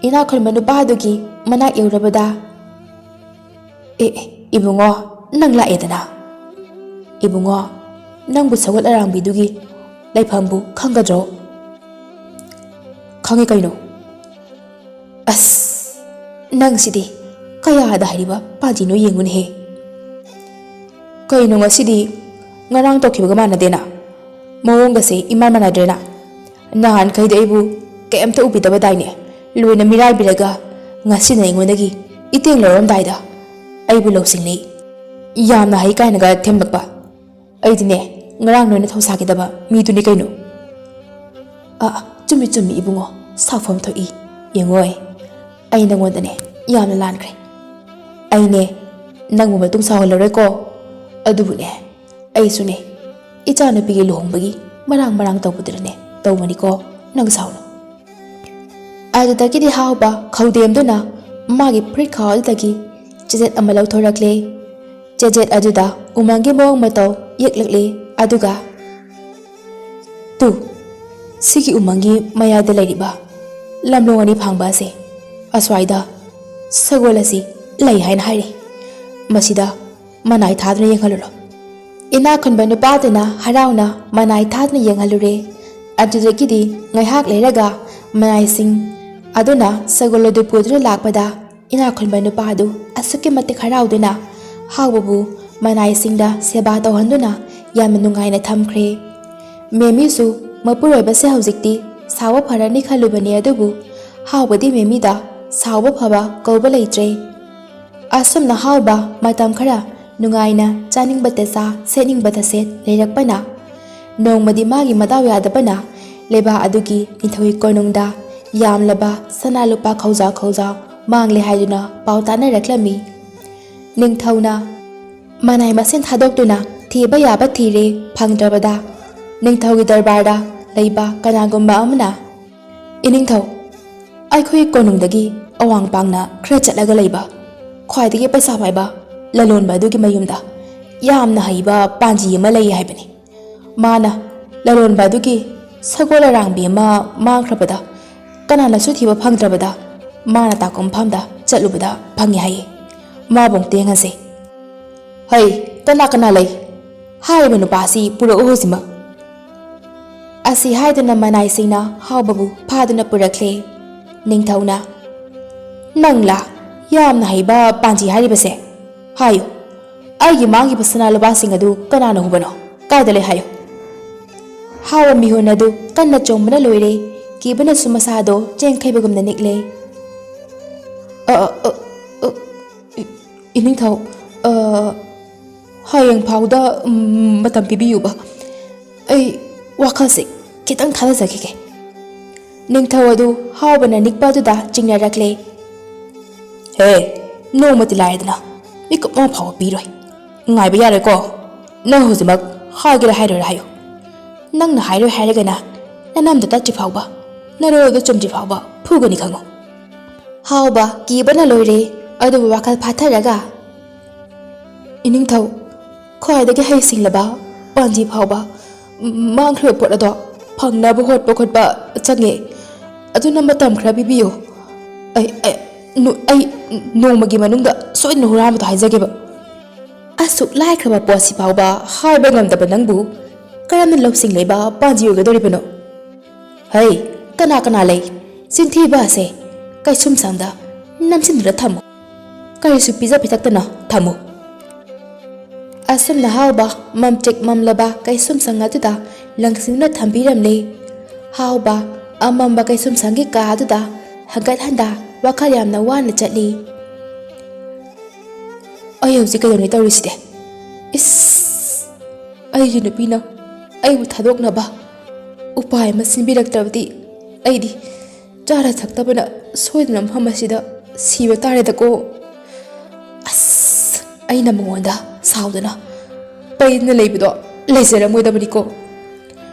ꯏꯅꯥꯛ ꯈꯨꯟꯕ ꯅꯨꯄꯥ ꯑꯗꯨꯒꯤ ꯃꯅꯥꯛ ꯌꯧꯔꯕꯗ, "ꯑꯦ, ꯑꯦ, ꯏꯕꯨꯡꯉꯣ, ꯅꯪ ꯂꯥꯛꯑꯦꯗꯅ꯫ ꯏꯕꯨꯡꯉꯣ, ꯅꯪꯕꯨ ꯁꯒꯣꯜ ꯑꯔꯥꯡꯕꯤꯗꯨꯒꯤ ꯂꯩꯐꯝꯕꯨ ꯈꯪꯒꯗ꯭ꯔꯣ?" "ꯈꯪꯉꯤ ꯀꯩꯅꯣ꯫" "ꯑꯁ, ꯅꯪꯁꯤꯗꯤ ꯀꯌꯥꯗ ꯍꯥꯏꯔꯤꯕ ꯄꯥꯟꯖꯤꯅꯣ ꯌꯦꯡꯉꯨꯅꯦꯍꯦ꯫ ꯀꯩꯅꯣ ꯉꯁꯤꯗꯤ ꯉꯔꯥꯡ ꯇꯧꯈꯤꯕꯒ ꯃꯥꯟꯅꯗꯦꯅ꯫ ꯃꯑꯣꯡꯒꯁꯦ ꯏꯃꯥꯟ ꯃꯥꯟꯅꯗ꯭ꯔꯦꯅ꯫ ꯅꯍꯥꯟꯈꯩꯗꯤ ꯑꯩꯕꯨ ꯀꯩꯝꯇ ꯎꯕꯤꯗꯕꯗꯥꯏꯅꯦ꯫ ꯂꯣꯏꯅ ꯃꯤꯔꯥꯏꯕꯤꯔꯒ ꯉꯁꯤꯅ ꯑꯩꯉꯣꯟꯗꯒꯤ ꯏꯇꯦꯡ ꯂꯧꯔꯝꯗꯥꯏꯗ ꯑꯩꯕꯨ ꯂꯧꯁꯤꯡꯅꯤ꯫ ꯌꯥꯝꯅ ꯍꯩ ꯀꯥꯏꯅꯒ ꯊꯦꯝꯂꯛꯄ꯫ ꯑꯩꯗꯤꯅꯦ, ꯉꯔꯥꯡ ꯅꯣꯏꯅ ꯊꯧꯁꯥꯈꯤꯗꯕ ꯃꯤꯗꯨꯅꯤ ꯀꯩꯅꯣ꯫" "ꯑꯥ, ꯑꯥ, ꯆꯨꯝꯃꯤ, ꯆꯨꯝꯃꯤ ꯏꯕꯨꯡꯉꯣ, ꯁꯥꯎꯐꯝ ꯊꯣꯛꯏ꯫ ꯌꯦꯡꯉꯣꯏ, ꯑꯩ ꯅꯪꯉꯣꯟꯗꯅꯦ ꯌꯥꯝꯅ ꯂꯥꯟꯈ꯭ꯔꯦ꯫ ꯑꯩꯅꯦ ꯅꯪꯕꯨ ꯃꯇꯨꯡ ꯁꯥꯎꯍꯜꯂꯔꯣꯏꯀꯣ꯫ ꯑꯗꯨꯕꯨꯅꯦ, ꯑꯩꯁꯨꯅꯦ ꯏꯆꯥꯅꯨꯄꯤꯒꯤ ꯂꯨꯍꯣꯡꯕꯒꯤ ꯃꯔꯥꯡ ꯃꯔꯥꯡ ꯇꯧꯕꯗꯨꯗꯅꯦ ꯇꯧꯕꯅꯤꯀꯣ, ꯅꯪ ꯁꯥꯎꯅꯨ꯫" ꯑꯗꯨꯗꯒꯤꯗꯤ ꯍꯥꯎꯕ ꯈꯧꯗꯦꯝꯗꯨꯅ ꯃꯥꯒꯤ ꯐꯨꯔꯤꯠꯈꯥꯎ ꯑꯗꯨꯗꯒꯤ ꯆꯦꯖꯦꯠ ꯑꯃ ꯂꯧꯊꯣꯔꯛꯂꯦ꯫ ꯆꯦꯖꯦꯠ ꯑꯗꯨꯗ ꯎꯃꯪꯒꯤ ꯃꯑꯣꯡ ꯃꯇꯧ ꯌꯦꯛꯂꯛꯂꯦ꯫ ꯑꯗꯨꯒ, "ꯇꯨ, ꯁꯤꯒꯤ ꯎꯃꯪꯒꯤ ꯃꯌꯥꯏꯗ ꯂꯩꯔꯤꯕ ꯂꯝꯂꯣꯡ ꯑꯅꯤ ꯐꯥꯡꯕ ꯑꯁꯦ, ꯑꯁ꯭ꯋꯥꯏꯗ ꯁꯒꯣꯜ ꯑꯁꯤ ꯂꯩ ꯍꯥꯏꯅ ꯍꯥꯏꯔꯤ꯫ ꯃꯁꯤꯗ ꯃꯅꯥꯏ ꯊꯥꯗꯨꯅ ꯌꯦꯡꯍꯜꯂꯨꯔꯣ꯫" ꯏꯅꯥꯛ ꯈꯨꯟꯕ ꯅꯨꯄꯥꯗꯨꯅ ꯍꯔꯥꯎꯅ ꯃꯅꯥꯏ ꯊꯥꯗꯨꯅ ꯌꯦꯡꯍꯜꯂꯨꯔꯦ꯫ ꯑꯗꯨꯗꯒꯤꯗꯤ ꯉꯥꯏꯍꯥꯛ ꯂꯩꯔꯒ ꯃꯅꯥꯏꯁꯤꯡ ꯑꯗꯨꯅ ꯁꯒꯣꯜ ꯑꯗꯨ ꯄꯨꯗꯨꯅ ꯂꯥꯛꯄꯗ ꯏꯅꯥꯛ ꯈꯨꯟꯕ ꯅꯨꯄꯥ ꯑꯗꯨ ꯑꯁꯨꯛꯀꯤ ꯃꯇꯤꯛ ꯍꯔꯥꯎꯗꯨꯅ ꯍꯥꯎꯕꯕꯨ ꯃꯅꯥꯏꯁꯤꯡꯗ ꯁꯦꯕꯥ ꯇꯧꯍꯟꯗꯨꯅ ꯌꯥꯝꯅ ꯅꯨꯡꯉꯥꯏꯅ ꯊꯝꯈ꯭ꯔꯦ꯫ ꯃꯦꯃꯤꯁꯨ ꯃꯄꯨꯔꯣꯏꯕꯁꯦ ꯍꯧꯖꯤꯛꯇꯤ ꯁꯥꯎꯕ ꯐꯔꯅꯤ ꯈꯜꯂꯨꯕꯅꯤ, ꯑꯗꯨꯕꯨ ꯍꯥꯎꯕꯗꯤ ꯃꯦꯃꯤꯗ ꯁꯥꯎꯕ ꯐꯕ ꯀꯧꯕ ꯂꯩꯇ꯭ꯔꯦ꯫ ꯑꯁꯨꯝꯅ ꯍꯥꯎꯕ ꯃꯇꯝ ꯈꯔ ꯅꯨꯡꯉꯥꯏꯅ ꯆꯥꯅꯤꯡꯕꯇ ꯆꯥ, ꯁꯦꯠꯅꯤꯡꯕꯇ ꯁꯦꯠ ꯂꯩꯔꯛꯄꯅ, ꯅꯣꯡꯃꯗꯤ ꯃꯥꯒꯤ ꯃꯗꯥꯎ ꯌꯥꯗꯕꯅ ꯂꯩꯕꯥꯛ ꯑꯗꯨꯒꯤ ꯅꯤꯡꯊꯧꯒꯤ ꯀꯣꯅꯨꯡꯗ ꯌꯥꯝꯂꯕ ꯁꯅꯥ ꯂꯨꯄꯥ ꯈꯧꯖꯥꯎ ꯈꯧꯖꯥꯎ ꯃꯥꯡꯂꯦ ꯍꯥꯏꯗꯨꯅ ꯄꯥꯎ ꯇꯥꯅꯔꯛꯂꯝꯃꯤ꯫ ꯅꯤꯡꯊꯧꯅ ꯃꯅꯥꯏ ꯃꯁꯤꯡ ꯊꯥꯗꯣꯛꯇꯨꯅ ꯊꯤꯕ ꯌꯥꯕ ꯊꯤꯔꯦ, ꯐꯪꯗ꯭ꯔꯕꯗ ꯅꯤꯡꯊꯧꯒꯤ ꯗꯔꯕꯥꯔꯗ ꯂꯩꯕ ꯀꯅꯥꯒꯨꯝꯕ ꯑꯃꯅ, "ꯏꯅꯤꯡꯊꯧ, ꯑꯩꯈꯣꯏ ꯀꯣꯅꯨꯡꯗꯒꯤ ꯑꯋꯥꯡ ꯄꯥꯡꯅ ꯈꯔ ꯆꯠꯂꯒ ꯂꯩꯕ ꯈ꯭ꯋꯥꯏꯗꯒꯤ ꯄꯩꯁꯥ ꯄꯥꯏꯕ ꯂꯂꯣꯟꯕ ꯑꯗꯨꯒꯤ ꯃꯌꯨꯝꯗ ꯌꯥꯝꯅ ꯍꯩꯕ ꯄꯥꯟꯖꯤ ꯑꯃ ꯂꯩ ꯍꯥꯏꯕꯅꯤ꯫ ꯃꯥꯅ ꯂꯂꯣꯟꯕ ꯑꯗꯨꯒꯤ ꯁꯒꯣꯜ ꯑꯔꯥꯡꯕꯤ ꯑꯃ ꯃꯥꯡꯈ꯭ꯔꯕꯗ, ꯀꯅꯥꯅꯁꯨ ꯊꯤꯕ ꯐꯪꯗ꯭ꯔꯕꯗ, ꯃꯥꯅ ꯇꯥꯛꯄ ꯃꯐꯝꯗ ꯆꯠꯂꯨꯕꯗ ꯐꯪꯉꯤ ꯍꯥꯏꯌꯦ꯫ ꯃꯥꯕꯨ ꯑꯃꯨꯛꯇ ꯌꯦꯡꯍꯟꯁꯦ꯫ ꯍꯩ, ꯀꯅꯥ ꯀꯅꯥ ꯂꯩ? ꯍꯥꯏꯔꯤꯕ ꯅꯨꯄꯥꯁꯤ ꯄꯨꯔꯛꯎ ꯍꯧꯖꯤꯛꯃꯛ!" ꯑꯁꯤ ꯍꯥꯏꯗꯨꯅ ꯃꯅꯥꯏꯁꯤꯡꯅ ꯍꯥꯎꯕꯕꯨ ꯐꯥꯗꯨꯅ ꯄꯨꯔꯛꯂꯦ꯫ ꯅꯤꯡꯊꯧꯅ, "ꯅꯪꯂꯥ ꯌꯥꯝꯅ ꯍꯩꯕ ꯄꯥꯟꯖꯤ ꯍꯥꯏꯔꯤꯕꯁꯦ? ꯍꯥꯏꯌꯨ, ꯑꯩꯒꯤ ꯃꯥꯡꯈꯤꯕ ꯁꯅꯥ ꯂꯨꯄꯥꯁꯤꯡ ꯑꯗꯨ ꯀꯅꯥꯅ ꯍꯨꯕꯅꯣ? ꯀꯥꯏꯗ ꯂꯩ ꯍꯥꯏꯌꯨ!" ꯍꯥꯎꯕ ꯃꯤꯍꯨꯟ ꯑꯗꯨ ꯀꯟꯅ ꯆꯣꯡꯕꯅ ꯂꯣꯏꯔꯦ꯫ ꯀꯤꯕꯅꯁꯨ ꯃꯁꯥꯗꯣ ꯆꯦꯟꯈꯩꯕꯒꯨꯝꯅ ꯅꯤꯛꯂꯦ꯫ "ꯑ, ꯑ, ꯑ, ꯑ, ꯏ-, ꯏꯅꯤꯡꯊꯧ, ꯑ, ꯍꯌꯦꯡ ꯐꯥꯎꯗ, ꯎꯝ, ꯃꯇꯝ ꯄꯤꯕꯤꯌꯨꯕ꯫ ꯑꯩ ꯋꯥꯈꯜꯁꯦ ꯈꯤꯇꯪ ꯊꯥꯗꯖꯈꯤꯒꯦ꯫" ꯅꯤꯡꯊꯧ ꯑꯗꯨ ꯍꯥꯎꯕꯅ ꯅꯤꯛꯄ ꯑꯗꯨꯗ ꯆꯤꯡꯅꯔꯛꯂꯦ꯫ "ꯍꯦ, ꯅꯣꯡꯃꯗꯤ ꯂꯥꯏꯗꯅ ꯃꯤꯀꯨꯞ ꯑꯃ ꯐꯥꯎꯕ ꯄꯤꯔꯣꯏ꯫ ꯉꯥꯏꯕ ꯌꯥꯔꯣꯏꯀꯣ꯫ ꯅꯪ ꯍꯧꯖꯤꯛꯃꯛ ꯍꯥꯏꯒꯦꯔꯥ ꯍꯥꯏꯔꯣꯏꯔꯥ ꯍꯥꯏꯌꯨ꯫ ꯅꯪꯅ ꯍꯥꯏꯔꯣꯏ ꯍꯥꯏꯔꯒꯅ ꯅꯅꯝꯗꯣ ꯇꯠꯇ꯭ꯔꯤ ꯐꯥꯎꯕ, ꯅꯔꯣꯜꯗꯣ ꯆꯨꯝꯗ꯭ꯔꯤ ꯐꯥꯎꯕ ꯐꯨꯒꯅꯤ ꯈꯪꯉꯨ꯫" ꯍꯥꯎꯕ ꯀꯤꯕꯅ ꯂꯣꯏꯔꯦ, ꯑꯗꯨꯕꯨ ꯋꯥꯈꯜ ꯐꯥꯊꯔꯒ, "ꯏꯅꯤꯡꯊꯧ, ꯈ꯭ꯋꯥꯏꯗꯒꯤ ꯍꯩꯁꯤꯡꯂꯕ ꯄꯥꯟꯖꯤ ꯐꯥꯎꯕ ꯃꯥꯡꯈ꯭ꯔꯤꯕ ꯄꯣꯠ ꯑꯗꯣ ꯐꯪꯅꯕ ꯍꯣꯠꯄ ꯈꯣꯠꯄ ꯆꯪꯉꯦ꯫ ꯑꯗꯨꯅ ꯃꯇꯝ ꯈꯔ ꯄꯤꯕꯤꯌꯨ꯫ ꯑꯩ, ꯑꯩ, ꯅꯣ-, ꯑꯩ ꯅꯣꯡꯃꯒꯤ ꯃꯅꯨꯡꯗ ꯁꯣꯏꯗꯅ ꯍꯨꯔꯥꯟꯕꯗꯣ ꯍꯥꯏꯖꯒꯦꯕ꯫" "ꯑꯁꯨꯛ ꯂꯥꯏꯈ꯭ꯔꯕ ꯄꯣꯠꯁꯤ ꯐꯥꯎꯕ ꯍꯥꯏꯕ ꯉꯝꯗꯕ ꯅꯪꯕꯨ ꯀꯔꯝꯅ ꯂꯧꯁꯤꯡ ꯂꯩꯕ ꯄꯥꯟꯖꯤ ꯑꯣꯏꯒꯗꯧꯔꯤꯕꯅꯣ? ꯍꯩ, ꯀꯅꯥ ꯀꯅꯥ ꯂꯩ? ꯆꯤꯟꯊꯤꯕ ꯑꯁꯦ ꯀꯩꯁꯨꯝꯁꯪꯗ ꯅꯝꯁꯤꯟꯗꯨꯅ ꯊꯝꯃꯨ꯫ ꯀꯔꯤꯁꯨ ꯄꯤꯖ ꯄꯤꯊꯛꯇꯅ ꯊꯝꯃꯨ꯫ ꯑꯁꯨꯝꯅ ꯍꯥꯎꯕ ꯃꯝꯇ꯭ꯔꯤꯛ ꯃꯝꯂꯕ ꯀꯩꯁꯨꯝꯁꯪ ꯑꯗꯨꯗ ꯂꯪꯁꯤꯟꯗꯨꯅ ꯊꯝꯕꯤꯔꯝꯂꯦ꯫ ꯍꯥꯎꯕ ꯑꯃꯝꯕ ꯀꯩꯁꯨꯝꯁꯪꯒꯤ ꯀꯥ ꯑꯗꯨꯗ ꯍꯟꯒꯠ ꯍꯟꯗ ꯋꯥꯈꯜ ꯌꯥꯝꯅ ꯋꯥꯅ ꯆꯠꯂꯤ꯫ "ꯑꯩ ꯍꯧꯖꯤꯛ ꯀꯩꯗꯧꯅꯤ ꯇꯧꯔꯤꯁꯤꯗꯤ? ꯏꯁ, ꯑꯩꯒꯤ ꯅꯨꯄꯤꯅ ꯑꯩꯕꯨ ꯊꯥꯗꯣꯛꯅꯕ ꯎꯄꯥꯏ ꯑꯃ ꯁꯤꯟꯕꯤꯔꯛꯇ꯭ꯔꯕꯗꯤ ꯑꯩꯗꯤ ꯆꯥꯔ ꯊꯛꯇꯕꯅ ꯁꯣꯏꯗꯅ ꯃꯐꯝ ꯑꯁꯤꯗ ꯁꯤꯕ ꯇꯥꯔꯦꯗꯀꯣ꯫ ꯑꯁ, ꯑꯩꯅ ꯃꯉꯣꯟꯗ ꯁꯥꯎꯗꯅ ꯄꯩꯗꯅ ꯂꯩꯕꯗꯣ ꯂꯩꯖꯔꯝꯃꯣꯏꯗꯕꯅꯤꯀꯣ꯫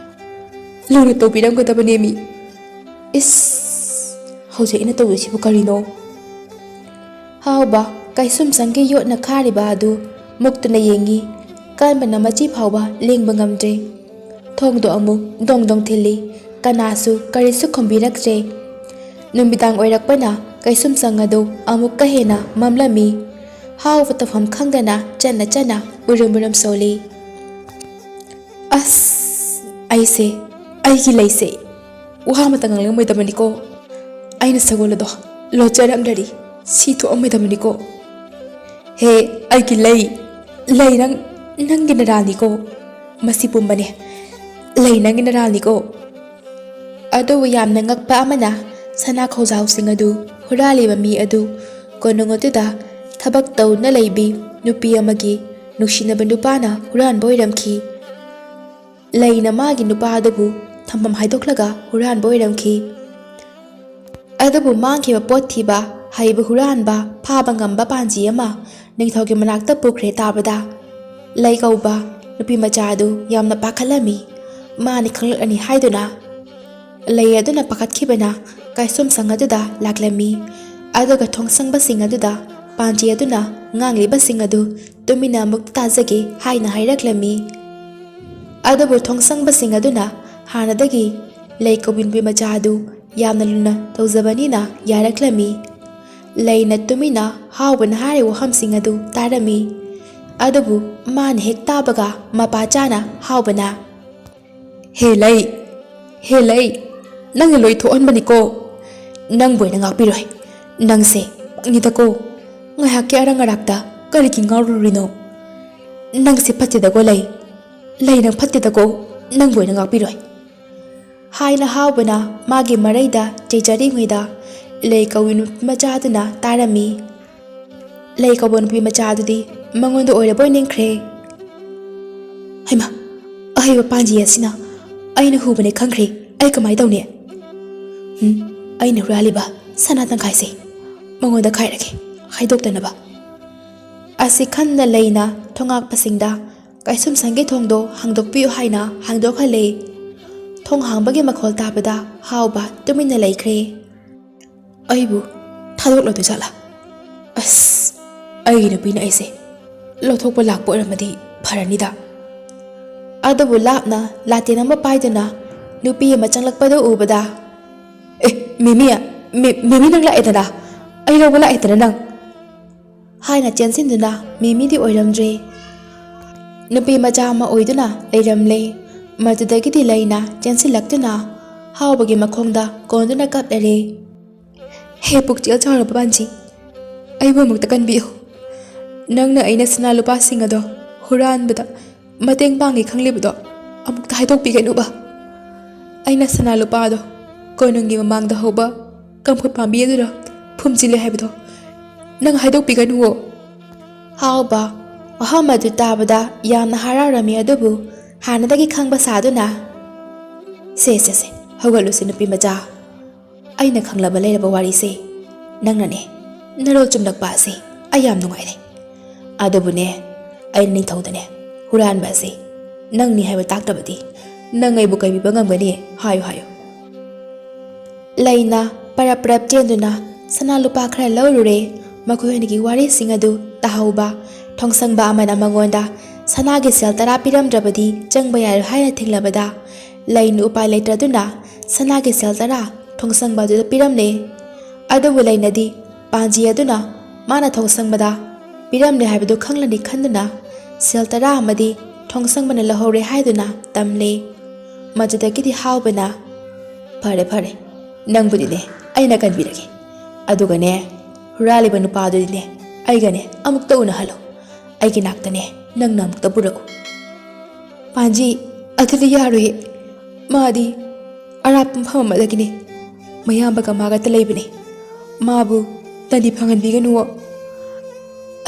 ꯂꯨꯅ ꯇꯧꯕꯤꯔꯝꯒꯗꯕꯅꯦꯃꯤ꯫ ꯏꯁ, ꯍꯧꯖꯤꯛ ꯑꯩꯅ ꯇꯧꯗꯣꯏꯁꯤꯕꯨ ꯀꯔꯤꯅꯣ?" ꯍꯥꯎꯕ ꯀꯩꯁꯨꯝꯁꯪꯒꯤ ꯌꯣꯠꯅ ꯈꯥꯔꯤꯕ ꯑꯗꯨ ꯃꯨꯛꯇꯨꯅ ꯌꯦꯡꯉꯤ꯫ ꯀꯟꯕꯅ ꯃꯆꯤ ꯐꯥꯎꯕ ꯂꯦꯡꯕ ꯉꯝꯗ꯭ꯔꯦ꯫ ꯊꯣꯡꯗꯣ ꯑꯃꯨꯛ ꯗꯣꯡ ꯗꯣꯡ ꯊꯤꯜꯂꯤ꯫ ꯀꯅꯥꯁꯨ ꯀꯔꯤꯁꯨ ꯈꯨꯝꯕꯤꯔꯛꯇ꯭ꯔꯦ꯫ ꯅꯨꯃꯤꯗꯥꯡ ꯑꯣꯏꯔꯛꯄꯅ ꯀꯩꯁꯨꯝꯁꯪ ꯑꯗꯨ ꯑꯃꯨꯛꯀ ꯍꯦꯟꯅ ꯃꯝꯂꯝꯃꯤ꯫ ꯍꯥꯎꯕ ꯇꯧꯐꯝ ꯈꯪꯗꯅ ꯆꯠꯅ ꯆꯠꯅ ꯎꯔꯨꯝ ꯎꯔꯨꯝ ꯁꯣꯜꯂꯤ꯫ "ꯑꯁ, ꯑꯩꯁꯦ, ꯑꯩꯒꯤ ꯂꯩꯁꯦ ꯋꯥ ꯑꯃꯇ ꯉꯥꯡꯂꯝꯃꯣꯏꯗꯕꯅꯤꯀꯣ꯫ ꯑꯩꯅ ꯁꯒꯣꯜ ꯑꯗꯣ ꯂꯣꯠꯆꯔꯝꯗ꯭ꯔꯗꯤ ꯁꯤ ꯊꯣꯛꯑꯝꯃꯣꯏꯗꯕꯅꯤꯀꯣ꯫ ꯍꯦ, ꯑꯩꯒꯤ ꯂꯩ, ꯂꯩ ꯅꯪ, ꯅꯪꯒꯤ ꯅꯔꯥꯜꯅꯤꯀꯣ꯫ ꯃꯁꯤ ꯄꯨꯝꯕꯅꯦ, ꯂꯩ ꯅꯪꯒꯤ ꯅꯔꯥꯜꯅꯤꯀꯣ꯫" ꯑꯗꯨꯕꯨ ꯌꯥꯝꯅ ꯉꯛꯄ ꯑꯃꯅ, ꯁꯅꯥ ꯈꯧꯖꯥꯎꯁꯤꯡ ꯑꯗꯨ ꯍꯨꯔꯥꯜꯂꯤꯕ ꯃꯤ ꯑꯗꯨ ꯀꯣꯅꯨꯡ ꯑꯗꯨꯗ ꯊꯕꯛ ꯇꯧꯗꯨꯅ ꯂꯩꯕꯤ ꯅꯨꯄꯤ ꯑꯃꯒꯤ ꯅꯨꯡꯁꯤꯅꯕ ꯅꯨꯄꯥꯅ ꯍꯨꯔꯥꯟꯕ ꯑꯣꯏꯔꯝꯈꯤ꯫ ꯂꯩꯅ ꯃꯥꯒꯤ ꯅꯨꯄꯥ ꯑꯗꯨꯕꯨ ꯊꯝꯐꯝ ꯍꯥꯏꯗꯣꯛꯂꯒ ꯍꯨꯔꯥꯟꯕ ꯑꯣꯏꯔꯝꯈꯤ꯫ ꯑꯗꯨꯕꯨ ꯃꯥꯡꯈꯤꯕ ꯄꯣꯠ ꯊꯤꯕ ꯍꯩꯕ ꯍꯨꯔꯥꯟꯕ ꯐꯥꯕ ꯉꯝꯕ ꯄꯥꯟꯖꯤ ꯑꯃ ꯅꯤꯡꯊꯧꯒꯤ ꯃꯅꯥꯛꯇ ꯄꯨꯈ꯭ꯔꯦ ꯇꯥꯕꯗ, ꯂꯩ ꯀꯧꯕ ꯅꯨꯄꯤ ꯃꯆꯥ ꯑꯗꯨ ꯌꯥꯝꯅ ꯄꯥꯈꯠꯂꯝꯃꯤ꯫ ꯃꯥꯅꯤ ꯈꯪꯂꯛꯂꯅꯤ ꯍꯥꯏꯗꯨꯅ ꯂꯩ ꯑꯗꯨꯅ ꯄꯥꯈꯠꯈꯤꯕꯅ ꯀꯥꯏꯁꯣꯝꯁꯪ ꯑꯗꯨꯗ ꯂꯥꯛꯂꯝꯃꯤ꯫ ꯑꯗꯨꯒ ꯊꯣꯡꯁꯪꯕꯁꯤꯡ ꯑꯗꯨꯗ ꯄꯥꯟꯖꯤ ꯑꯗꯨꯅ ꯉꯥꯡꯂꯤꯕꯁꯤꯡ ꯑꯗꯨ ꯇꯨꯃꯤꯟꯅ ꯑꯃꯨꯛ ꯇꯥꯖꯒꯦ ꯍꯥꯏꯅ ꯍꯥꯏꯔꯛꯂꯝꯃꯤ꯫ ꯑꯗꯨꯕꯨ ꯊꯣꯡꯁꯪꯕꯁꯤꯡ ꯑꯗꯨꯅ ꯍꯥꯟꯅꯗꯒꯤ ꯂꯩ ꯀꯧꯕꯤ ꯅꯨꯄꯤ ꯃꯆꯥ ꯑꯗꯨ ꯌꯥꯝꯅ ꯂꯨꯅ ꯇꯧꯖꯕꯅꯤꯅ ꯌꯥꯔꯛꯂꯝꯃꯤ꯫ ꯂꯩꯅ ꯇꯨꯃꯤꯟꯅ ꯍꯥꯎꯕꯅ ꯍꯥꯏꯔꯤꯕ ꯋꯥꯐꯝꯁꯤꯡ ꯑꯗꯨ ꯇꯥꯔꯝꯃꯤ꯫ ꯑꯗꯨꯕꯨ ꯃꯥꯅ ꯍꯦꯛ ꯇꯥꯕꯒ ꯃꯄꯥ ꯆꯥꯅ ꯍꯥꯎꯕꯅ, "ꯍꯦ ꯂꯩ, ꯍꯦ ꯂꯩ, ꯅꯪꯅ ꯂꯣꯏ ꯊꯣꯛꯍꯟꯕꯅꯤꯀꯣ꯫ ꯅꯪꯕꯨ ꯑꯣꯏꯅ ꯉꯥꯛꯄꯤꯔꯣꯏ꯫ ꯅꯪꯁꯦ ꯉꯥꯏꯍꯥꯛꯀꯤ ꯑꯔꯪ ꯑꯔꯥꯛꯇ ꯀꯔꯤꯒꯤ ꯉꯥꯎꯔꯨꯔꯤꯅꯣ? ꯅꯪꯁꯦ ꯐꯠꯇꯦꯗꯀꯣ ꯂꯩ꯫ ꯂꯩ, ꯅꯪ ꯐꯠꯇꯦꯗꯀꯣ꯫ ꯅꯪꯕꯨ ꯑꯣꯏꯅ ꯉꯥꯛꯄꯤꯔꯣꯏ꯫ ꯍꯥꯏꯅ ꯍꯥꯎꯕꯅ ꯃꯥꯒꯤ ꯃꯔꯩꯗ ꯆꯩꯖꯔꯤꯉꯩꯗ ꯂꯩ ꯀꯧꯏ ꯅꯨꯄꯤ ꯃꯆꯥꯗꯨꯅ ꯇꯥꯔꯝꯃꯤ꯫ ꯂꯩ ꯀꯧꯕ ꯅꯨꯄꯤ ꯃꯆꯥ ꯑꯗꯨꯗꯤ ꯃꯉꯣꯟꯗ ꯑꯣꯏꯔꯕꯣꯏ ꯅꯤꯡꯈ꯭ꯔꯦ꯫ "ꯍꯩꯃꯥ, ꯑꯍꯩꯕ ꯄꯥꯟꯖꯤ ꯑꯁꯤꯅ ꯑꯩꯅ ꯍꯨꯕꯅꯦ ꯈꯪꯈ꯭ꯔꯦ꯫ ꯑꯩ ꯀꯃꯥꯏ ꯇꯧꯅꯤ? ꯎꯝ, ꯑꯩꯅ ꯍꯨꯔꯥꯜꯂꯤꯕ ꯁꯅꯥ ꯇꯪꯈꯥꯏꯁꯦ ꯃꯉꯣꯟꯗ ꯈꯥꯏꯔꯒꯦ, ꯍꯥꯏꯗꯣꯛꯇꯅꯕ"꯫ ꯑꯁꯤ ꯈꯟꯅ ꯂꯩꯅ ꯊꯣꯉꯥꯛꯄꯁꯤꯡꯗ "ꯀꯩꯁꯨꯝꯁꯪꯒꯤ ꯊꯣꯡꯗꯣ ꯍꯥꯡꯗꯣꯛꯄꯤꯌꯨ" ꯍꯥꯏꯅ ꯍꯥꯡꯗꯣꯛꯍꯜꯂꯦ꯫ ꯊꯣꯡ ꯍꯥꯡꯕꯒꯤ ꯃꯈꯣꯜ ꯇꯥꯕꯗ ꯍꯥꯎꯕ ꯇꯨꯃꯤꯟꯅ ꯂꯩꯈ꯭ꯔꯦ꯫ "ꯑꯩꯕꯨ ꯊꯥꯗꯣꯛꯂꯗꯣꯏ ꯖꯥꯠꯂꯥ? ꯑꯁ, ꯑꯩꯒꯤ ꯅꯨꯄꯤꯅ ꯑꯩꯁꯦ ꯂꯧꯊꯣꯛꯄ ꯂꯥꯛꯄ ꯑꯣꯏꯔꯝꯃꯗꯤ ꯐꯔꯅꯤꯗ"꯫ ꯑꯗꯨꯕꯨ ꯂꯥꯞꯅ ꯂꯥꯇꯦꯟ ꯑꯃ ꯄꯥꯏꯗꯨꯅ ꯅꯨꯄꯤ ꯑꯃ ꯆꯪꯂꯛꯄꯗꯨ ꯎꯕꯗ, "ꯑꯦ, ꯃꯤꯃꯤ, ꯃꯤ-, ꯃꯤꯃꯤ, ꯅꯪ ꯂꯥꯛꯑꯦꯗꯅ, ꯑꯩ ꯂꯧꯕ ꯂꯥꯛꯑꯦꯗꯅ ꯅꯪ"꯫ ꯍꯥꯏꯅ ꯆꯦꯟꯁꯤꯟꯗꯨꯅ ꯃꯤꯃꯤꯗꯤ ꯑꯣꯏꯔꯝꯗ꯭ꯔꯦ꯫ ꯅꯨꯄꯤ ꯃꯆꯥ ꯑꯃ ꯑꯣꯏꯗꯨꯅ ꯂꯩꯔꯝꯂꯦ꯫ ꯃꯗꯨꯗꯒꯤꯗꯤ ꯂꯩꯅ ꯆꯦꯟꯁꯤꯜꯂꯛꯇꯨꯅ ꯍꯥꯎꯕꯒꯤ ꯃꯈꯣꯡꯗ ꯀꯣꯟꯗꯨꯅ ꯀꯞꯂꯔꯦ꯫ "ꯍꯦ ꯄꯨꯛꯆꯦꯜ ꯆꯥꯎꯔꯕ ꯄꯥꯟꯖꯤ, ꯑꯩꯕꯨ ꯑꯃꯨꯛꯇ ꯀꯟꯕꯤꯌꯨ꯫ ꯅꯪꯅ ꯑꯩꯅ ꯁꯅꯥ ꯂꯨꯄꯥꯁꯤꯡ ꯑꯗꯣ ꯍꯨꯔꯥꯟꯕꯗ ꯃꯇꯦꯡ ꯄꯥꯡꯉꯤ ꯈꯪꯂꯤꯕꯗꯣ ꯑꯃꯨꯛꯇ ꯍꯥꯏꯗꯣꯛꯄꯤꯒꯅꯨꯕ꯫ ꯑꯩꯅ ꯁꯅꯥ ꯂꯨꯄꯥꯗꯣ ꯀꯣꯅꯨꯡꯒꯤ ꯃꯃꯥꯡꯗ ꯍꯧꯕ ꯀꯝꯐꯨꯠ ꯄꯥꯝꯕꯤ ꯑꯗꯨꯗ ꯐꯨꯝꯖꯤꯜꯂꯦ ꯍꯥꯏꯕꯗꯣ ꯅꯪ ꯍꯥꯏꯗꯣꯛꯄꯤꯒꯅꯨꯋꯣ"꯫ ꯍꯥꯎꯕ ꯋꯥꯐꯝ ꯑꯗꯨ ꯇꯥꯕꯗ ꯌꯥꯝꯅ ꯍꯔꯥꯎꯔꯝꯃꯤ, ꯑꯗꯨꯕꯨ ꯍꯥꯟꯅꯗꯒꯤ ꯈꯪꯕ ꯁꯥꯗꯨꯅ, "ꯁꯦ, ꯁꯦ, ꯁꯦ, ꯍꯧꯒꯠꯂꯨꯁꯦ ꯅꯨꯄꯤ ꯃꯆꯥ꯫ ꯑꯩꯅ ꯈꯪꯂꯕ ꯂꯩꯔꯕ ꯋꯥꯔꯤꯁꯦ ꯅꯪꯅꯅꯦ꯫ ꯅꯔꯣꯜ ꯆꯨꯝꯂꯛꯄ ꯑꯁꯦ ꯑꯩ ꯌꯥꯝ ꯅꯨꯡꯉꯥꯏꯔꯦ꯫ ꯑꯗꯨꯕꯨꯅꯦ, ꯑꯩꯅ ꯅꯤꯡꯊꯧꯗꯅꯦ ꯍꯨꯔꯥꯟꯕ ꯑꯁꯦ ꯅꯪꯅꯤ ꯍꯥꯏꯕ ꯇꯥꯛꯇꯕꯗꯤ ꯅꯪ ꯑꯩꯕꯨ ꯀꯩꯕꯤꯕ ꯉꯝꯒꯅꯤ? ꯍꯥꯏꯌꯨ, ꯍꯥꯏꯌꯨ"꯫ ꯂꯩꯅ ꯄꯔꯞ ꯄꯔꯞ ꯆꯦꯟꯗꯨꯅ ꯁꯅꯥ ꯂꯨꯄꯥ ꯈꯔ ꯂꯧꯔꯨꯔꯦ꯫ ꯃꯈꯣꯏ ꯑꯅꯤꯒꯤ ꯋꯥꯔꯤꯁꯤꯡ ꯑꯗꯨ ꯇꯥꯍꯧꯕ ꯊꯣꯡꯁꯪꯕ ꯑꯃꯅ ꯃꯉꯣꯟꯗ ꯁꯅꯥꯒꯤ ꯁꯦꯜ ꯇꯔꯥ ꯄꯤꯔꯝꯗ꯭ꯔꯕꯗꯤ ꯆꯪꯕ ꯌꯥꯔꯣꯏ ꯍꯥꯏꯅ ꯊꯤꯡꯂꯕꯗ, ꯂꯩꯅ ꯎꯄꯥꯏ ꯂꯩꯇ꯭ꯔꯗꯨꯅ ꯁꯅꯥꯒꯤ ꯁꯦꯜ ꯇꯔꯥ ꯊꯣꯡꯁꯪꯕ ꯑꯗꯨꯗ ꯄꯤꯔꯝꯂꯦ꯫ ꯑꯗꯨꯕꯨ ꯂꯩꯅꯗꯤ ꯄꯥꯟꯖꯤ ꯑꯗꯨꯅ ꯃꯥꯅ ꯊꯣꯡꯁꯪꯕꯗ ꯄꯤꯔꯝꯂꯦ ꯍꯥꯏꯕꯗꯨ ꯈꯪꯂꯅꯤ ꯈꯟꯗꯨꯅ ꯁꯦꯜ ꯇꯔꯥ ꯑꯃꯗꯤ ꯊꯣꯡꯁꯪꯕꯅ ꯂꯧꯍꯧꯔꯦ ꯍꯥꯏꯗꯨꯅ ꯇꯝꯂꯦ꯫ ꯃꯗꯨꯗꯒꯤꯗꯤ ꯍꯥꯎꯕꯅ, "ꯐꯔꯦ, ꯐꯔꯦ, ꯅꯪꯕꯨꯗꯤꯅꯦ ꯑꯩꯅ ꯀꯟꯕꯤꯔꯒꯦ꯫ ꯑꯗꯨꯒꯅꯦ, ꯍꯨꯔꯥꯜꯂꯤꯕ ꯅꯨꯄꯥꯗꯨꯗꯤꯅꯦ, ꯑꯩꯒꯅꯦ ꯑꯃꯨꯛꯇ ꯎꯅꯍꯜꯂꯨ꯫ ꯑꯩꯒꯤ ꯅꯥꯛꯇꯅꯦ ꯅꯪꯅ ꯑꯃꯨꯛꯇ ꯄꯨꯔꯛꯎ꯫ ꯄꯥꯟꯖꯤ, ꯑꯗꯨꯗꯤ ꯌꯥꯔꯣꯏꯌꯦ꯫ ꯃꯥꯗꯤ ꯑꯔꯥꯞꯄ ꯃꯐꯝ ꯑꯃꯗꯒꯤꯅꯦ꯫ ꯃꯌꯥꯝꯕꯒ ꯃꯥꯒꯇ ꯂꯩꯕꯅꯦ꯫ ꯃꯥꯕꯨ ꯗꯟꯗꯤ ꯐꯪꯍꯟꯕꯤꯒꯅꯨꯋꯣ꯫